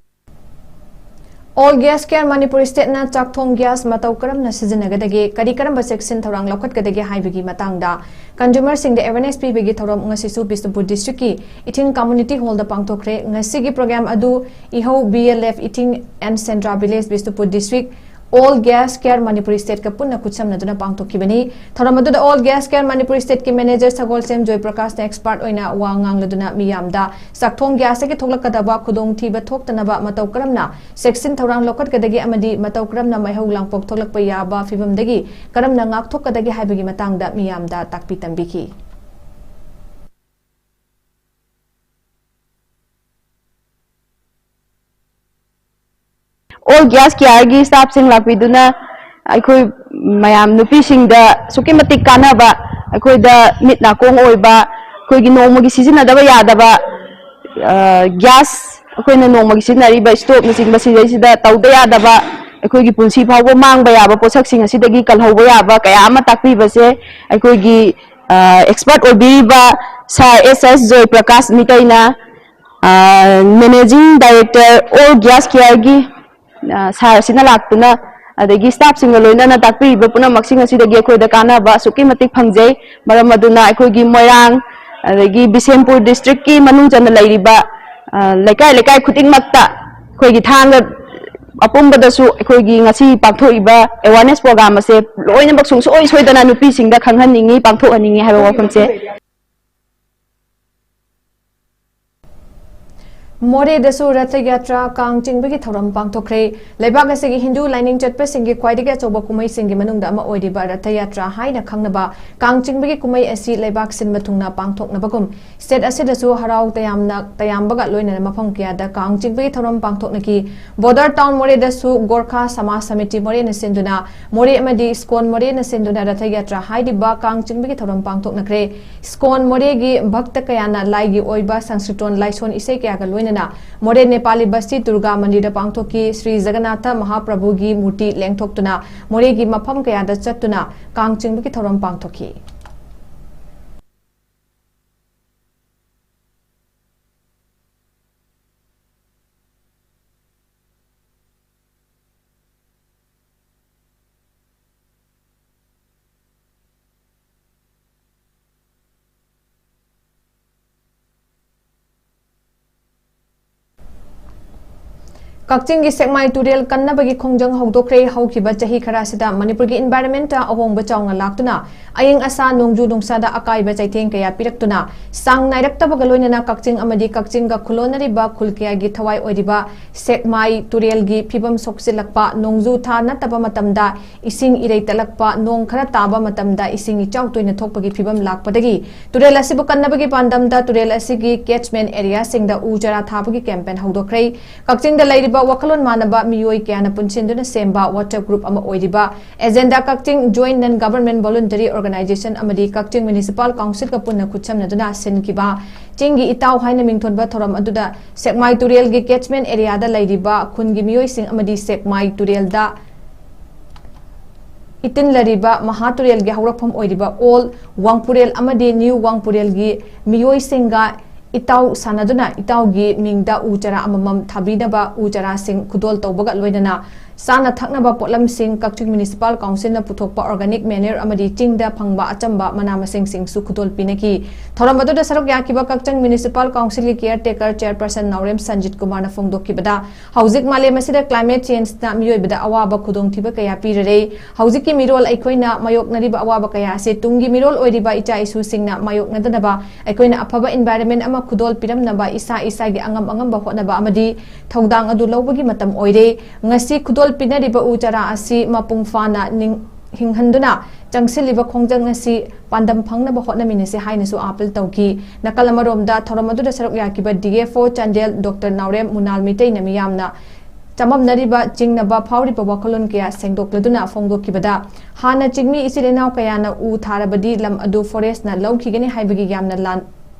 All Gas Care Manipur State ꯅ ꯆꯥꯛꯊꯣꯡ gas ꯃꯇꯧ ꯀꯔꯝꯅ ꯁꯤꯖꯤꯟꯅꯒꯗꯒꯦ, ꯀꯔꯤ ꯀꯔꯝꯕ ꯆꯦꯛꯁꯤꯟ ꯊꯧꯔꯥꯡ ꯂꯧꯈꯠꯀꯗꯒꯦ ꯍꯥꯏꯕꯒꯤ ꯃꯇꯥꯡꯗ consumer ꯁꯤꯡꯗ awareness ꯄꯤꯕꯒꯤ ꯊꯧꯔꯝ ꯉꯁꯤꯁꯨ ꯕꯤꯁꯅꯨꯄꯨꯔ district ꯀꯤ ꯏꯊꯤꯡ community hall ꯗ ꯄꯥꯡꯊꯣꯛꯈ꯭ꯔꯦ꯫ ꯉꯁꯤꯒꯤ program ꯑꯗꯨ ꯏꯍꯧ B L F ꯏꯊꯤꯡ and Sendra village, Bishnupur district, All Gas Care Manipur State ꯀ ꯄꯨꯟꯅ ꯈꯨꯠꯁꯝꯅꯗꯨꯅ ꯄꯥꯡꯊꯣꯛꯈꯤꯕꯅꯤ꯫ ꯊꯧꯔꯝ ꯑꯗꯨꯗ All Gas Care Manipur State ꯀꯤ manager ꯁꯒꯣꯜꯁꯦꯝ ꯖꯣꯏ ꯄ꯭ꯔꯀꯥꯁꯅ expert ꯑꯣꯏꯅ ꯋꯥ ꯉꯥꯡꯂꯗꯨꯅ ꯃꯤꯌꯥꯝꯗ ꯆꯥꯛꯊꯣꯡ gas ꯇꯒꯤ ꯊꯣꯛꯂꯛꯀꯗꯕ ꯈꯨꯗꯣꯡꯊꯤꯕ ꯊꯣꯛꯇꯅꯕ ꯃꯇꯧ ꯀꯔꯝꯅ ꯆꯦꯛꯁꯤꯟ ꯊꯧꯔꯥꯡ ꯂꯧꯈꯠꯀꯗꯒꯦ ꯑꯃꯗꯤ ꯃꯇꯧ ꯀꯔꯝꯅ ꯃꯩꯍꯧ ꯂꯥꯡꯄꯣꯛ ꯊꯣꯛꯂꯛꯄ ꯌꯥꯕ ꯐꯤꯚꯝꯗꯒꯤ ꯀꯔꯝꯅ ꯉꯥꯛꯊꯣꯛꯀꯗꯒꯦ ꯍꯥꯏꯕꯒꯤ ꯃꯇꯥꯡꯗ ꯃꯤꯌꯥꯝꯗ ꯇꯥꯛꯄꯤ ꯇꯝꯕꯤꯈꯤ꯫ All Gas Care ꯒꯤ staff ꯁꯤꯡ ꯂꯥꯛꯄꯤꯗꯨꯅ ꯑꯩꯈꯣꯏ ꯃꯌꯥꯝ ꯅꯨꯄꯤꯁꯤꯡꯗ ꯑꯁꯨꯛꯀꯤ ꯃꯇꯤꯛ ꯀꯥꯟꯅꯕ, ꯑꯩꯈꯣꯏꯗ ꯃꯤꯠ ꯅꯥꯀꯣꯡ ꯑꯣꯏꯕ, ꯑꯩꯈꯣꯏꯒꯤ ꯅꯣꯡꯃꯒꯤ ꯁꯤꯖꯤꯟꯅꯗꯕ ꯌꯥꯗꯕ, ꯑ, gas, ꯑꯩꯈꯣꯏꯅ ꯅꯣꯡꯃꯒꯤ ꯁꯤꯖꯤꯟꯅꯔꯤꯕ stove ꯅꯆꯤꯡꯕ ꯁꯤꯗꯩꯁꯤꯗ ꯇꯧꯗ ꯌꯥꯗꯕ, ꯑꯩꯈꯣꯏꯒꯤ ꯄꯨꯟꯁꯤ ꯐꯥꯎꯕ ꯃꯥꯡꯕ ꯌꯥꯕ ꯄꯣꯠꯁꯛꯁꯤꯡ ꯑꯁꯤꯗꯒꯤ ꯀꯜꯍꯧꯕ ꯌꯥꯕ ꯀꯌꯥ ꯑꯃ ꯇꯥꯛꯄꯤꯕꯁꯦ ꯑꯩꯈꯣꯏꯒꯤ, ꯑ, expert ꯑꯣꯏꯕꯤꯔꯤꯕ Sir S S ꯖꯣꯏ ꯄ꯭ꯔꯀꯥꯁ ꯃꯤꯇꯩꯅ, ꯑ, managing director All Gas Care ꯒꯤ, ꯑ, sir ꯑꯁꯤꯅ ꯂꯥꯛꯇꯨꯅ ꯑꯗꯒꯤ staff ꯁꯤꯡꯒ ꯂꯣꯏꯅꯅ ꯇꯥꯛꯄꯤꯔꯤꯕ ꯄꯨꯝꯅꯃꯛꯁꯤꯡ ꯑꯁꯤꯗꯒꯤ ꯑꯩꯈꯣꯏꯗ ꯀꯥꯟꯅꯕ ꯑꯁꯨꯛꯀꯤ ꯃꯇꯤꯛ ꯐꯪꯖꯩ꯫ ꯃꯔꯝ ꯑꯗꯨꯅ ꯑꯩꯈꯣꯏꯒꯤ ꯃꯣꯏꯔꯥꯡ ꯑꯗꯒꯤ ꯕꯤꯁꯦꯝꯄꯨꯔ district ꯀꯤ ꯃꯅꯨꯡ ꯆꯟꯅ ꯂꯩꯔꯤꯕ, ꯑ, ꯂꯩꯀꯥꯏ ꯂꯩꯀꯥꯏ ꯈꯨꯗꯤꯡꯃꯛꯇ ꯑꯩꯈꯣꯏꯒꯤ ꯊꯥꯡꯒ ꯑꯄꯨꯝꯕꯗꯁꯨ ꯑꯩꯈꯣꯏꯒꯤ ꯉꯁꯤ ꯄꯥꯡꯊꯣꯛꯏꯕ awareness program ꯑꯁꯦ ꯂꯣꯏꯅꯃꯛ ꯁꯨꯡꯁꯣꯏ ꯁꯣꯏꯗꯅ ꯅꯨꯄꯤꯁꯤꯡꯗ ꯈꯪꯍꯟꯅꯤꯡꯉꯤ, ꯄꯥꯡꯊꯣꯛꯍꯟꯅꯤꯡꯉꯤ ꯍꯥꯏꯕ ꯋꯥꯐꯝꯁꯦ꯫ ꯃꯣꯔꯦꯗꯁꯨ ꯔꯊ ꯌꯥꯇ꯭ꯔꯥ, ꯀꯥꯡ ꯆꯤꯡꯕꯒꯤ ꯊꯧꯔꯝ ꯄꯥꯡꯊꯣꯛꯈ꯭ꯔꯦ꯫ ꯂꯩꯕꯥꯛ ꯑꯁꯤꯒꯤ ꯍꯤꯟꯗꯨ ꯂꯥꯏꯅꯤꯡ ꯆꯠꯄꯁꯤꯡꯒꯤ ꯈ꯭ꯋꯥꯏꯗꯒꯤ ꯑꯆꯧꯕ ꯀꯨꯝꯍꯩꯁꯤꯡꯒꯤ ꯃꯅꯨꯡꯗ ꯑꯃ ꯑꯣꯏꯔꯤꯕ ꯔꯊ ꯌꯥꯇ꯭ꯔꯥ ꯍꯥꯏꯅ ꯈꯪꯅꯕ ꯀꯥꯡ ꯆꯤꯡꯕꯒꯤ ꯀꯨꯝꯍꯩ ꯑꯁꯤ ꯂꯩꯕꯥꯛ ꯁꯤꯟꯕ ꯊꯨꯡꯅ ꯄꯥꯡꯊꯣꯛꯅꯕꯒꯨꯝ state ꯑꯁꯤꯗꯁꯨ ꯍꯔꯥꯎ ꯇꯌꯥꯝꯅ, ꯇꯌꯥꯝꯕꯒ ꯂꯣꯏꯅꯅ ꯃꯐꯝ ꯀꯌꯥꯗ ꯀꯥꯡ ꯆꯤꯡꯕꯒꯤ ꯊꯧꯔꯝ ꯄꯥꯡꯊꯣꯛꯅꯈꯤ꯫ ꯕꯣꯗꯔ ꯇꯥꯎꯟ ꯃꯣꯔꯦꯗꯁꯨ ꯒꯣꯔꯈꯥ ꯁꯃꯥꯖ ꯁꯃꯤꯇꯤ ꯃꯣꯔꯦꯅ ꯁꯤꯟꯗꯨꯅ, ꯃꯣꯔꯦ ꯑꯃꯗꯤ ꯏꯁꯀꯣꯟ ꯃꯣꯔꯦꯅ ꯁꯤꯟꯗꯨꯅ ꯔꯊ ꯌꯥꯇ꯭ꯔꯥ ꯍꯥꯏꯔꯤꯕ ꯀꯥꯡ ꯆꯤꯡꯕꯒꯤ ꯊꯧꯔꯝ ꯄꯥꯡꯊꯣꯛꯅꯈ꯭ꯔꯦ꯫ ꯏꯁꯀꯣꯟ ꯃꯣꯔꯦꯒꯤ ꯚꯛꯇ ꯀꯌꯥꯅ ꯂꯥꯏꯒꯤ ꯑꯣꯏꯕ ꯁꯪꯁꯀ꯭ꯔꯤꯇꯣꯟ ꯂꯥꯏꯁꯣꯟ ꯏꯁꯩ ꯀꯌꯥꯒ ꯂꯣꯏꯅꯅ ꯃꯣꯔꯦ ꯅꯦꯄꯥꯂꯤ ꯕꯁꯇꯤ ꯗꯨꯔꯒꯥ ꯃꯟꯗꯤꯔꯗ ꯄꯥꯡꯊꯣꯛꯈꯤ꯫ ꯁ꯭ꯔꯤ ꯖꯒꯟꯅꯥꯊ ꯃꯍꯥꯄ꯭ꯔꯚꯨꯒꯤ ꯃꯨꯔꯇꯤ ꯂꯦꯡꯊꯣꯛꯇꯨꯅ ꯃꯣꯔꯦꯒꯤ ꯃꯐꯝ ꯀꯌꯥꯗ ꯆꯠꯇꯨꯅ ꯀꯥꯡ ꯆꯤꯡꯕꯒꯤ ꯊꯧꯔꯝ ꯄꯥꯡꯊꯣꯛꯈꯤ꯫ ꯀꯛꯆꯤꯡꯒꯤ ꯁꯦꯛꯃꯥꯏ ꯇꯨꯔꯦꯜ ꯀꯟꯅꯕꯒꯤ ꯈꯣꯡꯖꯪ ꯍꯧꯗꯣꯛꯈ꯭ꯔꯦ꯫ ꯍꯧꯈꯤꯕ ꯆꯍꯤ ꯈꯔ ꯑꯁꯤꯗ ꯃꯅꯤꯄꯨꯔꯒꯤ environment ꯑꯍꯣꯡꯕ ꯆꯥꯎꯅ ꯂꯥꯛꯇꯨꯅ ꯑꯏꯪ ꯑꯁꯥ, ꯅꯣꯡꯖꯨ ꯅꯨꯡꯁꯥꯗ ꯑꯀꯥꯏꯕ ꯆꯩꯊꯦꯡ ꯀꯌꯥ ꯄꯤꯔꯛꯇꯨꯅ ꯆꯥꯡ ꯅꯥꯏꯔꯛꯇꯕꯒ ꯂꯣꯏꯅꯅ ꯀꯛꯆꯤꯡ ꯑꯃꯗꯤ ꯀꯛꯆꯤꯡꯒ ꯈꯨꯂꯣꯟꯅꯔꯤꯕ ꯈꯨꯜ ꯀꯌꯥꯒꯤ ꯊꯋꯥꯏ ꯑꯣꯏꯔꯤꯕ ꯁꯦꯛꯃꯥꯏ ꯇꯨꯔꯦꯜꯒꯤ ꯐꯤꯕꯝ ꯁꯣꯛꯆꯤꯜꯂꯛꯄ, ꯅꯣꯡꯖꯨ ꯊꯥ ꯅꯠꯇꯕ ꯃꯇꯝꯗ ꯏꯁꯤꯡ ꯏꯔꯩ ꯇꯠꯂꯛꯄ, ꯅꯣꯡ ꯈꯔ ꯇꯥꯕ ꯃꯇꯝꯗ ꯏꯁꯤꯡ ꯏꯆꯥꯎ ꯇꯣꯏꯅ ꯊꯣꯛꯄꯒꯤ ꯐꯤꯕꯝ ꯂꯥꯛꯄꯗꯒꯤ ꯇꯨꯔꯦꯜ ꯑꯁꯤꯕꯨ ꯀꯟꯅꯕꯒꯤ ꯄꯥꯟꯗꯝꯗ ꯇꯨꯔꯦꯜ ꯑꯁꯤꯒꯤ catchment areaꯁꯤꯡꯗ ꯎ ꯆꯥꯔꯥ ꯊꯥꯕꯒꯤ campaign ꯍꯧꯗꯣꯛꯈ꯭ꯔꯦ꯫ ꯀꯛꯆꯤꯡꯗ ꯂꯩꯔꯤꯕ ꯋꯥꯈꯜꯂꯣꯟ ꯃꯥꯟꯅꯕ ꯃꯤꯑꯣꯏ ꯀꯌꯥꯅ ꯄꯨꯟꯁꯤꯟꯗꯨꯅ ꯁꯦꯝꯕ WhatsApp group ꯑꯃ ꯑꯣꯏꯔꯤꯕ Agenda Kakching Joint Non Government Voluntary Organization ꯑꯃꯗꯤ ꯀꯛꯆꯤꯡ Municipal Councilꯒ ꯄꯨꯟꯅ ꯈꯨꯠꯁꯝꯅꯗꯨꯅ ꯁꯤꯟꯈꯤꯕ ꯆꯤꯡꯒꯤ ꯏꯇꯥꯎ ꯍꯥꯏꯅ ꯃꯤꯡꯊꯣꯟꯕ ꯊꯧꯔꯝ ꯑꯗꯨꯗ ꯁꯦꯛꯃꯥꯏ ꯇꯨꯔꯦꯜꯒꯤ catchment areaꯗ ꯂꯩꯔꯤꯕ ꯈꯨꯟꯒꯤ ꯃꯤꯑꯣꯏꯁꯤꯡ ꯑꯃꯗꯤ ꯁꯦꯛꯃꯥꯏ ꯇꯨꯔꯦꯜꯗ ꯏꯇꯤꯟꯂꯔꯤꯕ ꯃꯍꯥ ꯇꯨꯔꯦꯜꯒꯤ ꯍꯧꯔꯛꯐꯝ ꯑꯣꯏꯔꯤꯕ Old ꯋꯥꯡꯄꯨꯔꯦꯜ ꯑꯃꯗꯤ New ꯋꯥꯡꯄꯨꯔꯦꯜꯒꯤ ꯃꯤꯑꯣꯏꯁꯤꯡꯒ ꯏꯇꯥꯎ ꯁꯥꯟꯅꯗꯨꯅ ꯏꯇꯥꯎꯒꯤ ꯃꯤꯡꯗ ꯎ ꯆꯥꯔꯥ ꯑꯃꯃꯝ ꯊꯥꯕꯤꯅꯕ ꯎ ꯆꯥꯔꯥꯁꯤꯡ ꯈꯨꯗꯣꯜ ꯇꯧꯕꯒ ꯂꯣꯏꯅꯅ ꯆꯥꯅ ꯊꯛꯅꯕ ꯄꯣꯠꯂꯝꯁꯤꯡ, ꯀꯛꯆꯤꯡ Municipal Councilꯅ ꯄꯨꯊꯣꯛꯄ organic manure ꯑꯃꯗꯤ ꯆꯤꯡꯗ ꯐꯪꯕ ꯑꯆꯝꯕ ꯃꯅꯥ ꯃꯁꯤꯡꯁꯤꯡꯁꯨ ꯈꯨꯗꯣꯜ ꯄꯤꯅꯈꯤ꯫ ꯊꯧꯔꯝ ꯑꯗꯨꯗ ꯁꯔꯨꯛ ꯌꯥꯈꯤꯕ ꯀꯛꯆꯤꯡ Municipal Councilꯒꯤ caretaker chairperson ꯅꯥꯎꯔꯦꯝ ꯁꯟꯖꯤꯠ ꯀꯨꯃꯥꯔꯅ ꯐꯣꯡꯗꯣꯛꯈꯤꯕꯗ, ꯍꯧꯖꯤꯛ ꯃꯥꯂꯦꯝ ꯑꯁꯤꯗ climate changeꯅ ꯃꯤꯑꯣꯏꯕꯗ ꯑꯋꯥꯕ ꯈꯨꯗꯣꯡꯊꯤꯕ ꯀꯌꯥ ꯄꯤꯔꯔꯦ꯫ ꯍꯧꯖꯤꯛꯀꯤ ꯃꯤꯔꯣꯜ ꯑꯩꯈꯣꯏꯅ ꯃꯥꯌꯣꯛꯅꯔꯤꯕ ꯑꯋꯥꯕ ꯀꯌꯥ ꯑꯁꯤ ꯇꯨꯡꯒꯤ ꯃꯤꯔꯣꯜ ꯑꯣꯏꯔꯤꯕ ꯏꯆꯥ ꯏꯁꯨꯁꯤꯡꯅ ꯃꯥꯌꯣꯛꯅꯗꯅꯕ ꯑꯩꯈꯣꯏꯅ ꯑꯐꯕ environment ꯑꯃ ꯈꯨꯗꯣꯜ ꯄꯤꯔꯝꯅꯕ ꯏꯁꯥ ꯏꯁꯥꯒꯤ ꯑꯉꯝ ꯑꯉꯝꯕ ꯍꯣꯠꯅꯕ ꯑꯃꯗꯤ ꯊꯧꯗꯥꯡ ꯑꯗꯨ ꯂꯧꯕꯒꯤ ꯃꯇꯝ ꯑꯣꯏꯔꯦ꯫ ꯉꯁꯤ ꯈꯨꯗꯣꯜ ꯄꯤꯅꯔꯤꯕ ꯎ ꯆꯥꯔꯥ ꯑꯁꯤ ꯃꯄꯨꯡ ꯐꯥꯅ ꯅꯤꯡ-, ꯍꯤꯡꯍꯟꯗꯨꯅ ꯆꯪꯁꯤꯜꯂꯤꯕ ꯈꯣꯡꯖꯪ ꯑꯁꯤ ꯄꯥꯟꯗꯝ ꯐꯪꯅꯕ ꯍꯣꯠꯅꯃꯤꯟꯅꯁꯤ ꯍꯥꯏꯅꯁꯨ appeal ꯇꯧꯈꯤ꯫ ꯅꯥꯀꯜ ꯑꯃꯔꯣꯝꯗ ꯊꯧꯔꯝ ꯑꯗꯨꯗ ꯁꯔꯨꯛ ꯌꯥꯈꯤꯕ DFO ꯆꯥꯟꯗꯦꯜ ꯗꯣꯛꯇꯔ ꯅꯥꯎꯔꯦꯝ ꯃꯨꯅꯥꯜ ꯃꯤꯇꯩꯅ ꯃꯤꯌꯥꯝꯅ ꯆꯃꯝꯅꯔꯤꯕ ꯆꯤꯡꯅꯕ ꯐꯥꯎꯔꯤꯕ ꯋꯥꯈꯜꯂꯣꯟ ꯀꯌꯥ ꯁꯦꯡꯗꯣꯛꯂꯗꯨꯅ ꯐꯣꯡꯗꯣꯛꯈꯤꯕꯗ, ꯍꯥꯟꯅ ꯆꯤꯡꯃꯤ ꯏꯆꯤꯜ ꯏꯅꯥꯎ ꯀꯌꯥꯅ ꯎ ꯊꯥꯔꯕꯗꯤ ꯂꯝ ꯑꯗꯨ forestꯅ ꯂꯧꯈꯤꯒꯅꯤ ꯍꯥꯏꯕꯒꯤ ꯌꯥꯝꯅ ꯂꯥꯟ-,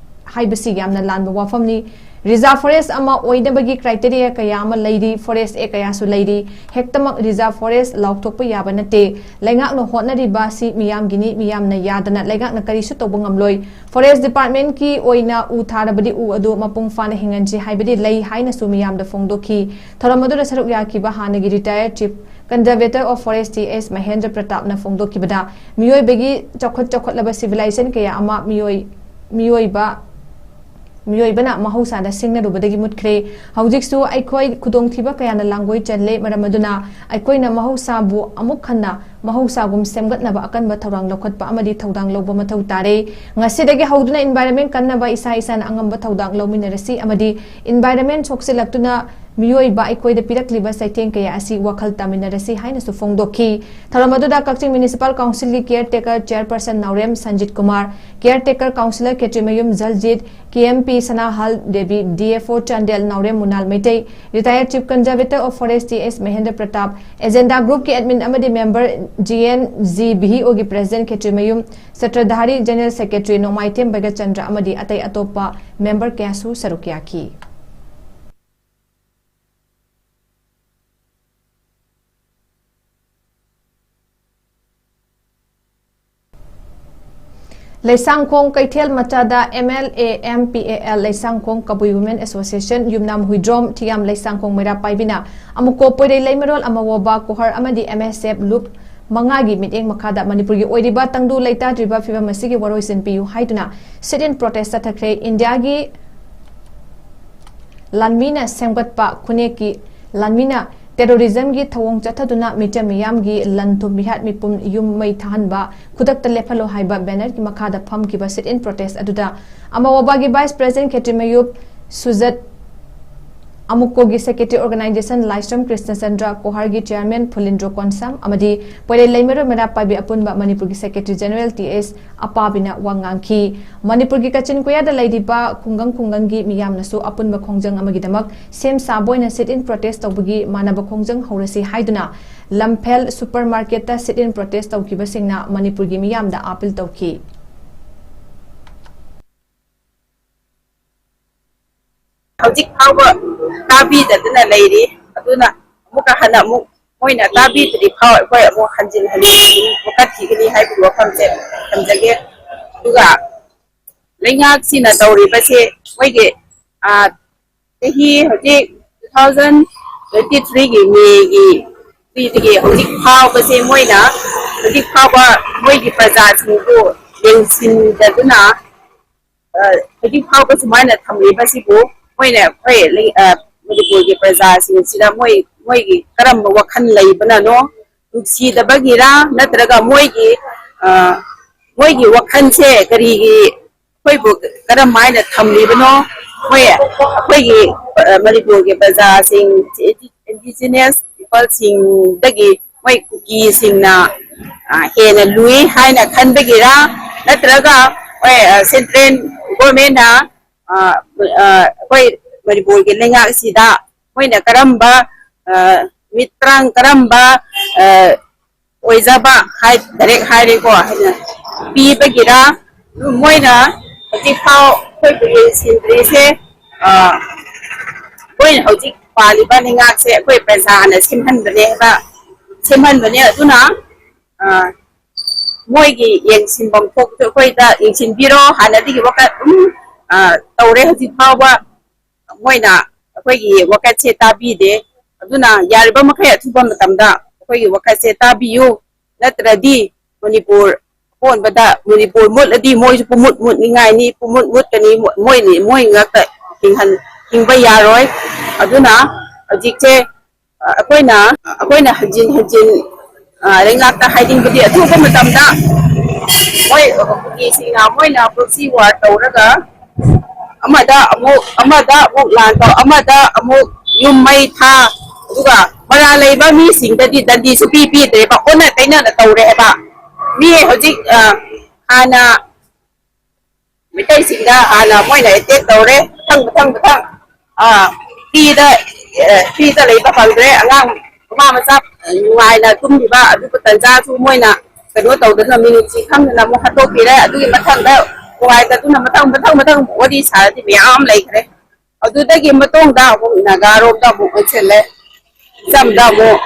ꯍꯥꯏꯕꯁꯤ ꯌꯥꯝꯅ ꯂꯥꯟꯕ ꯋꯥꯐꯝꯅꯤ꯫ Reserve forest ꯑꯃ ꯑꯣꯏꯅꯕꯒꯤ criteria ꯀꯌꯥ ꯑꯃ ꯂꯩꯔꯤ, Forest Act ꯀꯌꯥꯁꯨ ꯂꯩꯔꯤ꯫ ꯍꯦꯛꯇꯃꯛ reserve forest ꯂꯥꯎꯊꯣꯛꯄ ꯌꯥꯕ ꯅꯠꯇꯦ꯫ ꯂꯩꯉꯥꯛꯅ ꯍꯣꯠꯅꯔꯤꯕ ꯑꯁꯤ ꯃꯤꯌꯥꯝꯒꯤꯅꯤ, ꯃꯤꯌꯥꯝꯅ ꯌꯥꯗꯅ ꯂꯩꯉꯥꯛꯅ ꯀꯔꯤꯁꯨ ꯇꯧꯕ ꯉꯝꯂꯣꯏ꯫ Forest Departmentꯀꯤ ꯑꯣꯏꯅ ꯎ ꯊꯥꯔꯕꯗꯤ ꯎ ꯑꯗꯨ ꯃꯄꯨꯡ ꯐꯥꯅ ꯍꯤꯡꯍꯟꯁꯤ ꯍꯥꯏꯕꯗꯤ ꯂꯩ ꯍꯥꯏꯅꯁꯨ ꯃꯤꯌꯥꯝꯗ ꯐꯣꯡꯗꯣꯛꯈꯤ꯫ ꯊꯧꯔꯝ ꯑꯗꯨꯗ ꯁꯔꯨꯛ ꯌꯥꯈꯤꯕ ꯍꯥꯟꯅꯒꯤ retired Chief Conservator of Forest T S Mahendra ꯄ꯭ꯔꯇꯥꯞꯅ ꯐꯣꯡꯗꯣꯛꯈꯤꯕꯗ, ꯃꯤꯑꯣꯏꯕꯒꯤ ꯆꯥꯎꯈꯠ ꯆꯥꯎꯈꯠꯂꯕ civilization ꯀꯌꯥ ꯑꯃ ꯃꯤꯑꯣꯏ-, ꯃꯤꯑꯣꯏꯕ ꯃꯤꯑꯣꯏꯕꯅ ꯃꯍꯧꯁꯥꯗ ꯁꯤꯡꯅꯔꯨꯕꯗꯒꯤ ꯃꯨꯠꯈ꯭ꯔꯦ꯫ ꯍꯧꯖꯤꯛꯁꯨ ꯑꯩꯈꯣꯏ ꯈꯨꯗꯣꯡꯊꯤꯕ ꯀꯌꯥꯅ ꯂꯥꯡꯒꯣꯏ ꯆꯜꯂꯦ꯫ ꯃꯔꯝ ꯑꯗꯨꯅ ꯑꯩꯈꯣꯏꯅ ꯃꯍꯧꯁꯥꯕꯨ ꯑꯃꯨꯛ ꯍꯟꯅ ꯃꯍꯧꯁꯥꯒꯨꯝ ꯁꯦꯝꯒꯠꯅꯕ ꯑꯀꯟꯕ ꯊꯧꯔꯥꯡ ꯂꯧꯈꯠꯄ ꯑꯃꯗꯤ ꯊꯧꯗꯥꯡ ꯂꯧꯕ ꯃꯊꯧ ꯇꯥꯔꯦ꯫ ꯉꯁꯤꯗꯒꯤ ꯍꯧꯗꯨꯅ environment ꯀꯟꯅꯕ ꯏꯁꯥ ꯏꯁꯥꯅ ꯑꯉꯝꯕ ꯊꯧꯗꯥꯡ ꯂꯧꯃꯤꯟꯅꯔꯁꯤ ꯑꯃꯗꯤ environment ꯁꯣꯛꯆꯤꯜꯂꯛꯇꯨꯅ ꯃꯤꯑꯣꯏꯕ ꯑꯩꯈꯣꯏꯗ ꯄꯤꯔꯛꯂꯤꯕ ꯆꯩꯊꯦꯡ ꯀꯌꯥ ꯑꯁꯤ ꯋꯥꯈꯜ ꯇꯥꯃꯤꯟꯅꯔꯁꯤ ꯍꯥꯏꯅꯁꯨ ꯐꯣꯡꯗꯣꯛꯈꯤ꯫ ꯊꯧꯔꯝ ꯑꯗꯨꯗ ꯀꯛꯆꯤꯡ Municipal Council ꯒꯤ caretaker chairperson Naorem Sanjit Kumar, caretaker councillor Khetrimayum ꯖꯜꯖꯤꯠ, K M P ꯁꯅꯥꯍꯜ Devi, D F O Chandel Naorem ꯃꯨꯅꯥꯜ Meitei, retired Chief Conservator of Forest T S Mahendra Pratap, Agenda Group ꯀꯤ admin ꯑꯃꯗꯤ member G N G B H O ꯒꯤ president ꯈꯦꯇ꯭ꯔꯤꯃꯌꯨꯝ ꯁꯇ꯭ꯔꯙꯥꯔꯤ, general secretary ꯅꯣꯡꯃꯥꯏꯊꯦꯝ ꯕꯩꯒꯆꯟꯗ꯭ꯔ ꯑꯃꯗꯤ ꯑꯇꯩ ꯑꯇꯣꯞꯄ member ꯀꯌꯥꯁꯨ ꯁꯔꯨꯛ ꯌꯥꯈꯤ꯫ ꯂꯩꯁꯥꯡꯈꯣꯡ ꯀꯩꯊꯦꯜ ꯃꯆꯥꯗ M L A M P A L ꯂꯩꯁꯥꯡꯈꯣꯡ Kabui Women Association, ꯌꯨꯝꯅꯥꯝ ꯍꯨꯏꯗ꯭ꯔꯣꯝ, ꯊꯤꯌꯥꯝ ꯂꯩꯁꯥꯡꯈꯣꯡ ꯃꯩꯔꯥ ꯄꯥꯏꯕꯤꯅ ꯑꯃꯨꯛꯀꯣ ꯄꯣꯏꯔꯩ ꯂꯩꯃꯔꯣꯜ ꯑꯃꯋꯣꯕ ꯀꯣꯍꯔ ꯑꯃꯗꯤ M S F ꯂꯨꯞ ꯃꯉꯥꯒꯤ ꯃꯤꯠꯌꯦꯡ ꯃꯈꯥꯗ ꯃꯅꯤꯄꯨꯔꯒꯤ ꯑꯣꯏꯔꯤꯕ ꯇꯪꯗꯨ ꯂꯩꯇꯥꯗ꯭ꯔꯤꯕ ꯐꯤꯕꯝ ꯑꯁꯤꯒꯤ ꯋꯥꯔꯣꯏꯁꯤꯟ ꯄꯤꯌꯨ ꯍꯥꯏꯗꯨꯅ sit-in protest ꯆꯠꯊꯈ꯭ꯔꯦ꯫ ꯏꯟꯗꯤꯌꯥꯒꯤ ꯂꯥꯟꯃꯤꯅ ꯁꯦꯝꯒꯠꯄ ꯈꯨꯟꯅꯦꯛꯀꯤ ꯂꯥꯟꯃꯤꯅ terrorism ꯒꯤ ꯊꯧꯑꯣꯡ ꯆꯠꯊꯗꯨꯅ ꯃꯤꯆꯝ ꯃꯤꯌꯥꯝꯒꯤ ꯂꯟ ꯊꯨꯝ ꯃꯤꯍꯥꯠ ꯃꯤꯄꯨꯝ ꯌꯨꯝ ꯃꯩ ꯊꯥꯍꯟꯕ ꯈꯨꯗꯛꯇ ꯂꯦꯞꯍꯜꯂꯣ ꯍꯥꯏꯕ banner ꯒꯤ ꯃꯈꯥꯗ ꯐꯝꯈꯤꯕ sit-in protest ꯑꯗꯨꯗ ꯑꯃꯋꯣꯕꯥꯒꯤ Vice President ꯈꯦꯇ꯭ꯔꯤꯃꯌꯨꯞ ꯁꯨꯖꯠ, ꯑꯃꯨꯛꯀꯣꯒꯤ Secretary Organization ꯂꯥꯏꯁ꯭ꯔꯝ ꯀ꯭ꯔꯤꯁꯅꯆꯟꯗ꯭ꯔ, ꯀꯣꯍꯔꯒꯤ Chairman ꯐꯨꯂꯤꯟꯗ꯭ꯔꯣ ꯀꯣꯟꯁꯥꯝ ꯑꯃꯗꯤ ꯄꯣꯏꯔꯩ ꯂꯩꯃꯔꯣꯏ ꯃꯩꯔꯥ ꯄꯥꯏꯕꯤ ꯑꯄꯨꯟꯕ ꯃꯅꯤꯄꯨꯔꯒꯤ Secretary General T S ꯑꯄꯥꯕꯤꯅ ꯋꯥ ꯉꯥꯡꯈꯤ꯫ ꯃꯅꯤꯄꯨꯔꯒꯤ ꯀꯥꯆꯤꯟ ꯀꯣꯌꯥꯗ ꯂꯩꯔꯤꯕ ꯈꯨꯡꯒꯪ ꯈꯨꯡꯒꯪꯒꯤ ꯃꯤꯌꯥꯝꯅꯁꯨ ꯑꯄꯨꯟꯕ ꯈꯣꯡꯖꯪ ꯑꯃꯒꯤꯗꯃꯛ ꯁꯦꯝ ꯁꯥꯕ ꯑꯣꯏꯅ sit-in protest ꯇꯧꯕꯒꯤ ꯃꯥꯟꯅꯕ ꯈꯣꯡꯖꯪ ꯍꯧꯔꯁꯤ ꯍꯥꯏꯗꯨꯅ ꯂꯝꯐꯦꯜ supermarket ꯇ sit-in protest ꯇꯧꯈꯤꯕꯁꯤꯡꯅ ꯃꯅꯤꯄꯨꯔꯒꯤ ꯃꯤꯌꯥꯝꯗ appeal ꯇꯧꯈꯤ꯫ ꯍꯧꯖꯤꯛ ꯐꯥꯎꯕ ꯇꯥꯕꯤꯗꯗꯅ ꯂꯩꯔꯤ꯫ ꯑꯗꯨꯅ ꯑꯃꯨꯛꯀ ꯍꯟꯅ ꯑꯃꯨꯛ ꯃꯣꯏꯅ ꯇꯥꯕꯤꯗ꯭ꯔꯤ ꯐꯥꯎ ꯑꯩꯈꯣꯏ ꯑꯃꯨꯛ ꯍꯟꯖꯤꯟ ꯍꯟꯖꯤꯟ ꯑꯃꯨꯛ ꯀꯠꯈꯤꯒꯅꯤ ꯍꯥꯏꯕꯒꯤ ꯋꯥꯐꯝꯁꯦ ꯊꯝꯖꯒꯦ꯫ ꯑꯗꯨꯒ ꯂꯩꯉꯥꯛꯁꯤꯅ ꯇꯧꯔꯤꯕꯁꯦ ꯃꯣꯏꯒꯤ, ꯑ, ꯆꯍꯤ ꯍꯧꯖꯤꯛ two thousand twenty three ꯒꯤ May ꯒꯤ ꯁꯤꯗꯒꯤ ꯍꯧꯖꯤꯛ ꯐꯥꯎꯕꯁꯦ ꯃꯣꯏꯅ ꯍꯧꯖꯤꯛ ꯐꯥꯎꯕ ꯃꯣꯏꯒꯤ ꯄ꯭ꯔꯖꯥꯁꯤꯡꯕꯨ ꯌꯦꯡꯁꯤꯟꯗꯗꯨꯅ ꯍꯧꯖꯤꯛ ꯐꯥꯎꯕ ꯁꯨꯃꯥꯏꯅ ꯊꯝꯂꯤꯕꯁꯤꯕꯨ ꯃꯣꯏꯅ ꯑꯩꯈꯣꯏ ꯂꯩ-, ꯑ, ꯃꯅꯤꯄꯨꯔꯒꯤ ꯄ꯭ꯔꯖꯥꯁꯤꯡꯁꯤꯗ ꯃꯣꯏ, ꯃꯣꯏꯒꯤ ꯀꯔꯝꯕ ꯋꯥꯈꯜ ꯂꯩꯕꯅꯅꯣ? ꯅꯨꯡꯁꯤꯗꯕꯒꯤꯔ ꯅꯠꯇ꯭ꯔꯒ ꯃꯣꯏꯒꯤ, ꯑ, ꯃꯣꯏꯒꯤ ꯋꯥꯈꯜꯁꯦ ꯀꯔꯤꯒꯤ ꯑꯩꯈꯣꯏꯕꯨ ꯀꯔꯝ ꯍꯥꯏꯅ ꯊꯝꯂꯤꯕꯅꯣ? ꯃꯣꯏ ꯑꯩꯈꯣꯏꯒꯤ, ꯑ, ꯃꯅꯤꯄꯨꯔꯒꯤ ꯄ꯭ꯔꯖꯥꯁꯤꯡ, ꯏꯟꯗꯤꯖꯤꯅꯁ ꯄꯤꯄꯜꯁꯤꯡꯗꯒꯤ ꯃꯣꯏ ꯀꯨꯀꯤꯁꯤꯡꯅ, ꯑ, ꯍꯦꯟꯅ ꯂꯨꯏ ꯍꯥꯏꯅ ꯈꯟꯕꯒꯤꯔ ꯅꯠꯇ꯭ꯔꯒ ꯃꯣꯏ, ꯑ, ꯁꯦꯟꯇ꯭ꯔꯦꯜ ꯒꯣꯔꯃꯦꯟꯅ, ꯑ, ꯑ, ꯑꯩꯈꯣꯏ ꯃꯅꯤꯄꯨꯔꯒꯤ ꯂꯩꯉꯥꯛ ꯑꯁꯤꯗ ꯃꯣꯏꯅ ꯀꯔꯝꯕ, ꯑ, ꯃꯤꯇ꯭ꯔꯪ ꯀꯔꯝꯕ, ꯑ, ꯑꯣꯏꯖꯕ ꯍꯥꯏ, ꯗꯥꯏꯔꯦꯛ ꯍꯥꯏꯔꯦꯀꯣ, ꯍꯥꯏꯅ ꯄꯤꯕꯒꯤꯔ ꯃꯣꯏꯅ ꯍꯧꯖꯤꯛꯐꯥꯎ ꯑꯩꯈꯣꯏꯕꯨ ꯌꯦꯡꯁꯤꯟꯗ꯭ꯔꯤꯁꯦ, ꯑ, ꯃꯣꯏꯅ ꯍꯧꯖꯤꯛ ꯄꯥꯜꯂꯤꯕ ꯂꯩꯉꯥꯛꯁꯦ ꯑꯩꯈꯣꯏ ꯄ꯭ꯔꯖꯥꯅ ꯁꯦꯝꯍꯟꯕꯅꯦ ꯍꯥꯏꯕ, ꯁꯦꯝꯍꯟꯕꯅꯦ꯫ ꯑꯗꯨꯅ, ꯑ, ꯃꯣꯏꯒꯤ ꯌꯦꯡꯁꯤꯟꯐꯝ ꯊꯣꯛꯄꯗꯣ ꯑꯩꯈꯣꯏꯗ ꯌꯦꯡꯁꯤꯟꯕꯤꯔꯣ, ꯍꯥꯟꯅꯗꯒꯤ ꯋꯥꯈꯜ ꯑꯗꯨꯝ, ꯑ, ꯇꯧꯔꯦ ꯍꯧꯖꯤꯛ ꯐꯥꯎꯕ꯫ ꯃꯣꯏꯅ ꯑꯩꯈꯣꯏꯒꯤ ꯋꯥꯀꯠꯁꯦ ꯇꯥꯕꯤꯗꯦ꯫ ꯑꯗꯨꯅ ꯌꯥꯔꯤꯕ ꯃꯈꯩ ꯑꯊꯨꯕ ꯃꯇꯝꯗ ꯑꯩꯈꯣꯏꯒꯤ ꯋꯥꯀꯠꯁꯦ ꯇꯥꯕꯤꯌꯨ, ꯅꯠꯇ꯭ꯔꯗꯤ ꯃꯅꯤꯄꯨꯔ ꯑꯀꯣꯟꯕꯗ ꯃꯅꯤꯄꯨꯔ ꯃꯨꯠꯂꯗꯤ ꯃꯣꯏꯁꯨ ꯄꯨꯃꯨꯠ ꯃꯨꯠꯅꯤꯡꯉꯥꯏꯅꯤ, ꯄꯨꯃꯨꯠ ꯃꯨꯠꯀꯅꯤ, ꯃꯣꯏꯅꯤ, ꯃꯣꯏ ꯉꯥꯛꯇ ꯍꯤꯡꯍꯟ-, ꯍꯤꯡꯕ ꯌꯥꯔꯣꯏ꯫ ꯑꯗꯨꯅ ꯍꯧꯖꯤꯛꯁꯦ, ꯑ, ꯑꯩꯈꯣꯏꯅ, ꯑꯩꯈꯣꯏꯅ ꯍꯟꯖꯤꯟ ꯍꯟꯖꯤꯟ, ꯑ, ꯂꯩꯉꯥꯛꯇ ꯍꯥꯏꯅꯤꯡꯕꯗꯤ ꯑꯊꯨꯕ ꯃꯇꯝꯗ ꯃꯣꯏ ꯀꯨꯀꯤꯁꯤꯡꯅ ꯃꯣꯏꯅ proxy war ꯇꯧꯔꯒ ꯑꯃꯗ ꯑꯃꯨꯛ, ꯑꯃꯗ ꯑꯃꯨꯛ ꯂꯥꯟ ꯇꯧ, ꯑꯃꯗ ꯑꯃꯨꯛ ꯌꯨꯝ ꯃꯩ ꯊꯥ, ꯑꯗꯨꯒ ꯃꯔꯥꯜ ꯂꯩꯕ ꯃꯤꯁꯤꯡꯗꯗꯤ ꯗꯟꯗꯤ ꯁꯨꯄꯤ ꯄꯤꯗ꯭ꯔꯦꯕ, ꯑꯣꯟꯅ ꯇꯩꯅꯅ ꯇꯧꯔꯦ ꯍꯥꯏꯕ꯫ ꯃꯤ ꯍꯧꯖꯤꯛ, ꯑ, ꯍꯥꯟꯅ ꯃꯩꯇꯩꯁꯤꯡꯗ ꯍꯥꯟꯅ ꯃꯣꯏꯅ attack ꯇꯧꯔꯦ, ꯃꯊꯪ, ꯃꯊꯪ, ꯃꯊꯪ, ꯑ, ꯐ꯭ꯔꯤꯗ, ꯑ, ꯐ꯭ꯔꯤꯗ ꯂꯩꯕ ꯐꯪꯗ꯭ꯔꯦ꯫ ꯑꯉꯥꯡ, ꯃꯃꯥ ꯃꯆꯥ ꯅꯨꯡꯉꯥꯏꯅ ꯇꯨꯝꯂꯤꯕ ꯑꯗꯨꯕꯨ ꯇꯟꯖꯥꯁꯨ ꯃꯣꯏꯅ ꯀꯩꯅꯣ ꯇꯧꯗꯅ, ꯃꯤꯅꯨꯡꯁꯤ ꯈꯪꯗꯅ ꯑꯃꯨꯛ ꯍꯥꯠꯇꯣꯛꯄꯤꯔꯦ꯫ ꯑꯗꯨꯒꯤ ꯃꯊꯪꯗ ꯅꯨꯡꯉꯥꯏꯇꯗꯨꯅ ꯃꯊꯪ, ꯃꯊꯪ, ꯃꯊꯪ ꯋꯥꯔꯤ ꯁꯥꯔꯗꯤ ꯃꯌꯥꯝ ꯂꯩꯈ꯭ꯔꯦ꯫ ꯑꯗꯨꯗꯒꯤ ꯃꯇꯨꯡꯗ ꯑꯃꯨꯛ ꯅꯥꯒꯥꯔꯣꯝꯗ ꯑꯃꯨꯛ ꯑꯣꯟꯁꯤꯜꯂꯦ꯫ ꯆꯝꯗ ꯑꯃꯨꯛ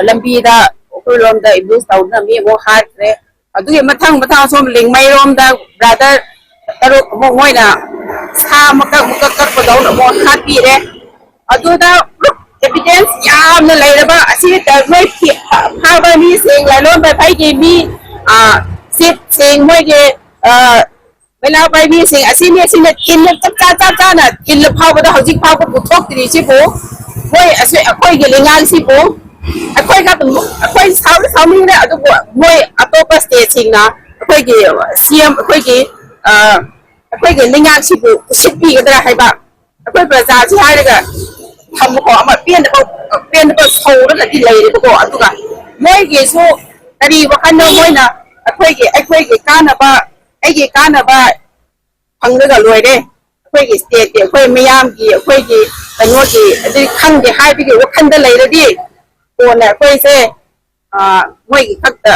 ꯂꯝꯕꯤꯗ ꯑꯩꯈꯣꯏꯔꯣꯝꯗ abuse ꯇꯧꯗꯨꯅ ꯃꯤ ꯑꯃꯨꯛ ꯍꯥꯠꯈ꯭ꯔꯦ꯫ ꯑꯗꯨꯒꯤ ꯃꯊꯪ ꯃꯊꯪ ꯁꯣꯝ ꯂꯤꯡꯃꯩꯔꯣꯝꯗ brother ꯇꯔꯨꯛ ꯑꯃꯨꯛ ꯃꯣꯏꯅ ꯁꯥ ꯃꯀꯛ ꯃꯀꯛ ꯀꯛꯄꯗꯧꯅ ꯑꯃꯨꯛ ꯍꯥꯠꯄꯤꯔꯦ꯫ ꯑꯗꯨꯗ evidence ꯌꯥꯝꯅ ꯂꯩꯔꯕ ꯑꯁꯤ ꯅꯣꯏ ꯐꯥꯕ ꯃꯤꯁꯤꯡ, ꯂꯂꯣꯟꯕ ꯐꯩꯒꯤ ꯃꯤ, ꯑ, ꯆꯤꯞꯁꯤꯡ, ꯃꯣꯏꯒꯤ, ꯑ, ꯀꯩꯅꯥ ꯄꯥꯏꯕꯤꯁꯤꯡ ꯑꯁꯤꯅꯤ, ꯑꯁꯤꯅ ꯊꯤꯝꯗ ꯆꯞ ꯆꯥ, ꯆꯞ ꯆꯥꯅ ꯊꯤꯜꯂ ꯐꯥꯎꯕꯗ ꯍꯧꯖꯤꯛ ꯐꯥꯎꯕ ꯄꯨꯊꯣꯛꯇ꯭ꯔꯤꯁꯤꯕꯨ, ꯃꯣꯏ ꯑꯁꯤ ꯑꯩꯈꯣꯏꯒꯤ ꯂꯩꯉꯥꯛꯁꯤꯕꯨ, ꯑꯩꯈꯣꯏ ꯈꯛꯇ, ꯑꯩꯈꯣꯏ ꯁꯥꯎꯗꯤ ꯁꯥꯎꯅꯤꯡꯔꯦ, ꯑꯗꯨꯕꯨ ꯃꯣꯏ ꯑꯇꯣꯞꯄ ꯁ꯭ꯇꯦꯠꯁꯤꯡꯅ ꯑꯩꯈꯣꯏꯒꯤ ꯁꯤ ꯑꯦꯝ, ꯑꯩꯈꯣꯏꯒꯤ, ꯑ, ꯑꯩꯈꯣꯏꯒꯤ ꯂꯩꯉꯥꯛꯁꯤꯕꯨ ꯎꯁꯤꯠꯄꯤꯒꯗ꯭ꯔꯥ ꯍꯥꯏꯕ, ꯑꯩꯈꯣꯏ ꯄ꯭ꯔꯖꯥꯁꯤ ꯍꯥꯏꯔꯒ ꯊꯝꯕꯀꯣ, ꯑꯃ ꯄꯦꯟꯗꯕ, ꯄꯦꯟꯗꯕ ꯁꯧꯔꯒꯗꯤ ꯂꯩꯔꯦꯕꯀꯣ꯫ ꯑꯗꯨꯒ ꯃꯣꯏꯒꯤꯁꯨ ꯀꯔꯤ ꯋꯥꯈꯜꯅꯣ ꯃꯣꯏꯅ ꯑꯩꯈꯣꯏꯒꯤ, ꯑꯩꯈꯣꯏꯒꯤ ꯀꯥꯟꯅꯕ, ꯑꯩꯒꯤ ꯀꯥꯟꯅꯕ ꯐꯪꯂꯒ ꯂꯣꯏꯔꯦ, ꯑꯩꯈꯣꯏꯒꯤ ꯁ꯭ꯇꯦꯠꯀꯤ, ꯑꯩꯈꯣꯏ ꯃꯤꯌꯥꯝꯒꯤ, ꯑꯩꯈꯣꯏꯒꯤ ꯀꯩꯅꯣꯒꯤ ꯑꯗꯨꯗꯤ ꯈꯪꯗꯦ ꯍꯥꯏꯕꯒꯤ ꯋꯥꯈꯜꯗ ꯂꯩꯔꯗꯤ ꯀꯣꯟꯅ ꯑꯩꯈꯣꯏꯁꯦ, ꯑ, ꯃꯣꯏꯒꯤ ꯈꯛꯇ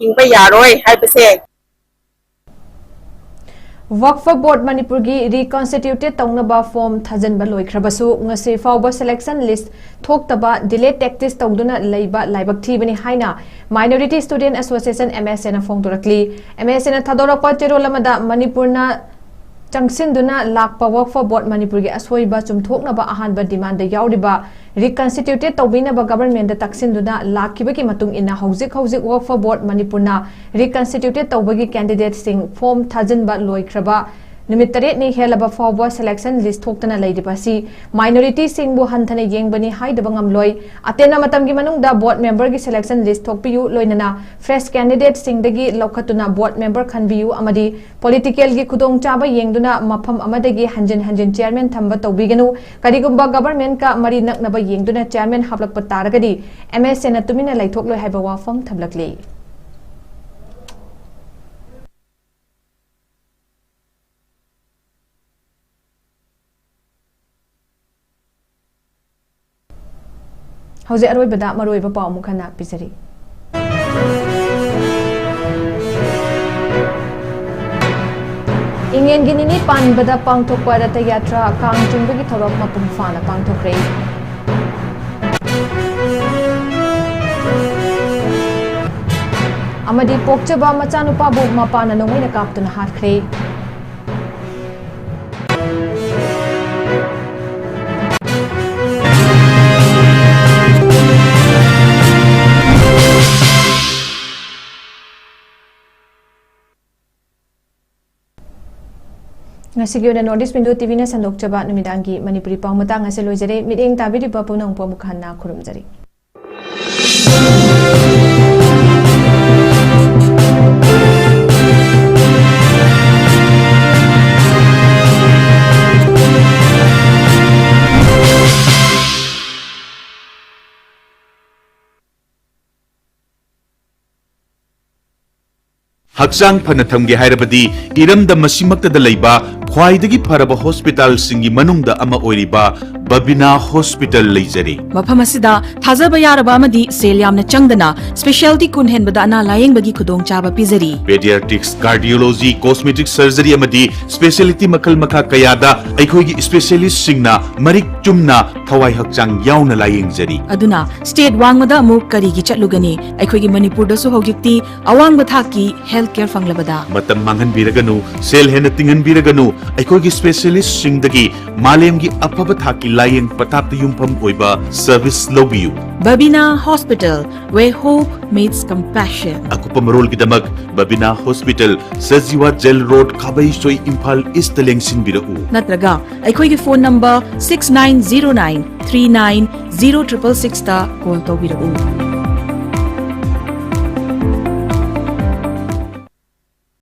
ꯍꯤꯡꯕ ꯌꯥꯔꯣꯏ ꯍꯥꯏꯕꯁꯦ꯫ ꯋꯛꯐ ꯕꯣꯔꯗ ꯃꯅꯤꯄꯨꯔꯒꯤ ꯔꯤꯀꯟꯁꯇꯤꯇ꯭ꯌꯨꯇꯦꯗ ꯇꯧꯅꯕ ꯐꯣꯔꯝ ꯊꯥꯖꯤꯟꯕ ꯂꯣꯏꯈ꯭ꯔꯕꯁꯨ ꯉꯁꯤ ꯐꯥꯎꯕ ꯁꯦꯂꯦꯛꯁꯟ ꯂꯤꯁ꯭ꯠ ꯊꯣꯛꯇꯕ ꯗꯤꯂꯦ ꯇꯦꯛꯇꯤꯁ ꯇꯧꯗꯨꯅ ꯂꯩꯕ ꯂꯥꯏꯕꯛ ꯊꯤꯕꯅꯤ ꯍꯥꯏꯅ ꯃꯥꯏꯅꯣꯔꯤꯇꯤ ꯁ꯭ꯇꯨꯗꯦꯟꯠ ꯑꯦꯁꯣꯁꯤꯌꯦꯁꯟ, ꯑꯦꯝ ꯑꯦꯁ ꯑꯦꯅ ꯐꯣꯡꯗꯣꯔꯛꯂꯤ꯫ ꯑꯦꯝ ꯑꯦꯁ ꯑꯦꯅ ꯊꯥꯗꯣꯔꯛꯄ ꯆꯦꯔꯣꯜ ꯑꯃꯗ ꯃꯅꯤꯄꯨꯔꯅ ꯆꯪꯁꯤꯟꯗꯨꯅ ꯂꯥꯛꯄ ꯋꯛꯐ ꯕꯣꯔꯗ ꯃꯅꯤꯄꯨꯔꯒꯤ ꯑꯁꯣꯏꯕ ꯆꯨꯝꯊꯣꯛꯅꯕ ꯑꯍꯥꯟꯕ ꯗꯤꯃꯥꯟꯗ ꯌꯥꯎꯔꯤꯕ ꯔꯤꯀꯟꯁꯇꯤꯇ꯭ꯌꯨꯇꯦꯗ ꯇꯧꯕꯤꯅꯕ ꯒꯚꯔꯟꯃꯦꯟꯠꯇ ꯇꯛꯁꯤꯟꯗꯨꯅ ꯂꯥꯛꯈꯤꯕꯒꯤ ꯃꯇꯨꯡ ꯏꯟꯅ ꯍꯧꯖꯤꯛ ꯍꯧꯖꯤꯛ ꯋꯛꯐ ꯕꯣꯔꯗ ꯃꯅꯤꯄꯨꯔꯅ ꯔꯤꯀꯟꯁꯇꯤꯇ꯭ꯌꯨꯇꯦꯗ ꯇꯧꯕꯒꯤ ꯀꯦꯟꯗꯤꯗꯦꯠꯁꯤꯡ ꯐꯣꯔꯝ ꯊꯥꯖꯤꯟꯕ ꯂꯣꯏꯈ꯭ꯔꯕ ꯅꯨꯃꯤꯠ ꯇꯔꯦꯠꯅꯤ ꯍꯦꯜꯂꯕ ꯐꯥꯎꯕ ꯁꯦꯂꯦꯛꯁꯟ ꯂꯤꯁ꯭ꯠ ꯊꯣꯛꯇꯅ ꯂꯩꯔꯤꯕ ꯑꯁꯤ ꯃꯥꯏꯅꯣꯔꯤꯇꯤꯁꯤꯡꯕꯨ ꯍꯟꯊꯅ ꯌꯦꯡꯕꯅꯤ ꯍꯥꯏꯗꯕ ꯉꯝꯂꯣꯏ꯫ ꯑꯇꯦꯟꯕ ꯃꯇꯝꯒꯤ ꯃꯅꯨꯡꯗ ꯕꯣꯔꯗ ꯃꯦꯝꯕꯔꯒꯤ ꯁꯦꯂꯦꯛꯁꯟ ꯂꯤꯁ꯭ꯠ ꯊꯣꯛꯄꯤꯌꯨ, ꯂꯣꯏꯅꯅ ꯐ꯭ꯔꯦꯁ ꯀꯦꯟꯗꯤꯗꯦꯠꯁꯤꯡꯗꯒꯤ ꯂꯧꯈꯠꯇꯨꯅ ꯕꯣꯔꯗ ꯃꯦꯝꯕꯔ ꯈꯟꯕꯤꯌꯨ ꯑꯃꯗꯤ ꯄꯣꯂꯤꯇꯤꯀꯦꯜꯒꯤ ꯈꯨꯗꯣꯡꯆꯥꯕ ꯌꯦꯡꯗꯨꯅ ꯃꯐꯝ ꯑꯃꯗꯒꯤ ꯍꯟꯖꯤꯟ ꯍꯟꯖꯤꯟ ꯆꯦꯌꯔꯃꯦꯟ ꯊꯝꯕ ꯇꯧꯕꯤꯒꯅꯨ꯫ ꯀꯔꯤꯒꯨꯝꯕ ꯒꯚꯔꯟꯃꯦꯟꯠꯀ ꯃꯔꯤ ꯅꯛꯅꯕ ꯌꯦꯡꯗꯨꯅ ꯆꯦꯌꯔꯃꯦꯟ ꯍꯥꯞꯂꯛꯄ ꯇꯥꯔꯒꯗꯤ ꯑꯦꯝ ꯑꯦꯁ ꯑꯦꯅ ꯇꯨꯃꯤꯟꯅ ꯂꯩꯊꯣꯛꯂꯣꯏ ꯍꯥꯏꯕ ꯋꯥꯐꯝ ꯊꯝꯂꯛꯂꯤ꯫ ꯍꯧꯖꯤꯛ ꯑꯔꯣꯏꯕꯗ ꯃꯔꯨꯑꯣꯏꯕ ꯄꯥꯎ ꯑꯃꯨꯛ ꯍꯟꯅ ꯄꯤꯖꯔꯤ꯫ ꯏꯪꯉꯦꯟꯒꯤ ꯅꯤꯅꯤ ꯄꯥꯟꯕꯗ ꯄꯥꯡꯊꯣꯛꯄ ꯔꯊ ꯌꯥꯇ꯭ꯔꯥ ꯀꯥꯡ ꯆꯤꯡꯕꯒꯤ ꯊꯧꯔꯝ ꯃꯄꯨꯡ ꯐꯥꯅ ꯄꯥꯡꯊꯣꯛꯈ꯭ꯔꯦ꯫ ꯑꯃꯗꯤ ꯄꯣꯛꯆꯕ ꯃꯆꯥꯅꯨꯄꯥꯕꯨ ꯃꯄꯥꯅ ꯅꯣꯡꯃꯩꯅ ꯀꯥꯞꯇꯨꯅ ꯍꯥꯠꯈ꯭ꯔꯦ꯫ ꯉꯁꯤꯒꯤ ꯑꯣꯏꯅ North East Window ꯇꯤꯚꯤꯅ ꯁꯟꯗꯣꯛꯆꯕ ꯅꯨꯃꯤꯗꯥꯡꯒꯤ ꯃꯅꯤꯄꯨꯔꯤ ꯄꯥꯎ ꯃꯇꯥꯡ ꯑꯁꯤ ꯂꯣꯏꯖꯔꯦ꯫ ꯃꯤꯠꯌꯦꯡ ꯇꯥꯕꯤꯔꯤꯕ ꯄꯨꯝꯅꯃꯛꯄꯨ ꯑꯃꯨꯛ ꯍꯟꯅ ꯈꯨꯔꯨꯝꯖꯔꯤ꯫ ꯍꯛꯆꯥꯡ ꯐꯅ ꯊꯝꯒꯦ ꯍꯥꯏꯔꯕꯗꯤ ꯏꯔꯝꯗꯝ ꯑꯁꯤꯃꯛꯇꯗ ꯂꯩꯕ ꯈ꯭ꯋꯥꯏꯗꯒꯤ ꯐꯔꯕ ꯍꯣꯁꯄꯤꯇꯥꯜꯁꯤꯡꯒꯤ ꯃꯅꯨꯡꯗ ꯑꯃ ꯑꯣꯏꯔꯤꯕ ꯕꯕꯤꯅꯥ ꯍꯣꯁꯄꯤꯇꯥꯜ ꯂꯩꯖꯔꯤ꯫ ꯃꯐꯝ ꯑꯁꯤꯗ ꯊꯥꯖꯕ ꯌꯥꯔꯕ ꯑꯃꯗꯤ ꯁꯦꯜ ꯌꯥꯝꯅ ꯆꯪꯗꯅ specialty ꯀꯨꯟ ꯍꯦꯟꯕꯗ ꯑꯅꯥ ꯂꯥꯌꯦꯡꯕꯒꯤ ꯈꯨꯗꯣꯡꯆꯥꯕ ꯄꯤꯖꯔꯤ꯫ Pediatrics, cardiology, cosmetic surgery ꯑꯃꯗꯤ specialty ꯃꯈꯜ ꯃꯈꯥ ꯀꯌꯥꯗ ꯑꯩꯈꯣꯏꯒꯤ specialistꯁꯤꯡꯅ ꯃꯔꯤꯛ ꯆꯨꯝꯅ ꯊꯋꯥꯏ ꯍꯛꯆꯥꯡ ꯌꯥꯎꯅ ꯂꯥꯌꯦꯡꯖꯔꯤ꯫ ꯑꯗꯨꯅ state ꯋꯥꯡꯃꯗ ꯑꯃꯨꯛ ꯀꯔꯤꯒꯤ ꯆꯠꯂꯨꯒꯅꯤ? ꯑꯩꯈꯣꯏꯒꯤ ꯃꯅꯤꯄꯨꯔꯗꯁꯨ ꯍꯧꯖꯤꯛꯇꯤ ꯑꯋꯥꯡꯕ ꯊꯥꯛꯀꯤ health care ꯐꯪꯂꯕꯗ꯫ ꯃꯇꯝ ꯃꯥꯡꯍꯟꯕꯤꯔꯒꯅꯨ, ꯁꯦꯜ ꯍꯦꯟꯅ ꯇꯤꯡꯍꯟꯕꯤꯔꯒꯅꯨ, ꯑꯩꯈꯣꯏꯒꯤ specialistꯁꯤꯡꯗꯒꯤ ꯃꯥꯂꯦꯝꯒꯤ ꯑꯐꯕ ꯊꯥꯛꯀꯤ ꯂꯥꯌꯦꯡ ꯄꯊꯥꯞꯇ ꯌꯨꯝꯐꯝ ꯑꯣꯏꯕ service ꯂꯧꯕꯤꯌꯨ꯫ Babina Hospital, where hope meets compassion. ꯑꯀꯨꯞꯄ ꯃꯔꯣꯜꯒꯤꯗꯃꯛ Babina hospital, Sajiwa jail road, Khabeisoi, Imphal east ꯂꯦꯡꯁꯤꯟꯕꯤꯔꯛꯎ꯫ ꯅꯠꯇ꯭ꯔꯒ ꯑꯩꯈꯣꯏꯒꯤ phone number six nine zero nine three nine zero triple sixꯇ call ꯇꯧꯕꯤꯔꯛꯎ꯫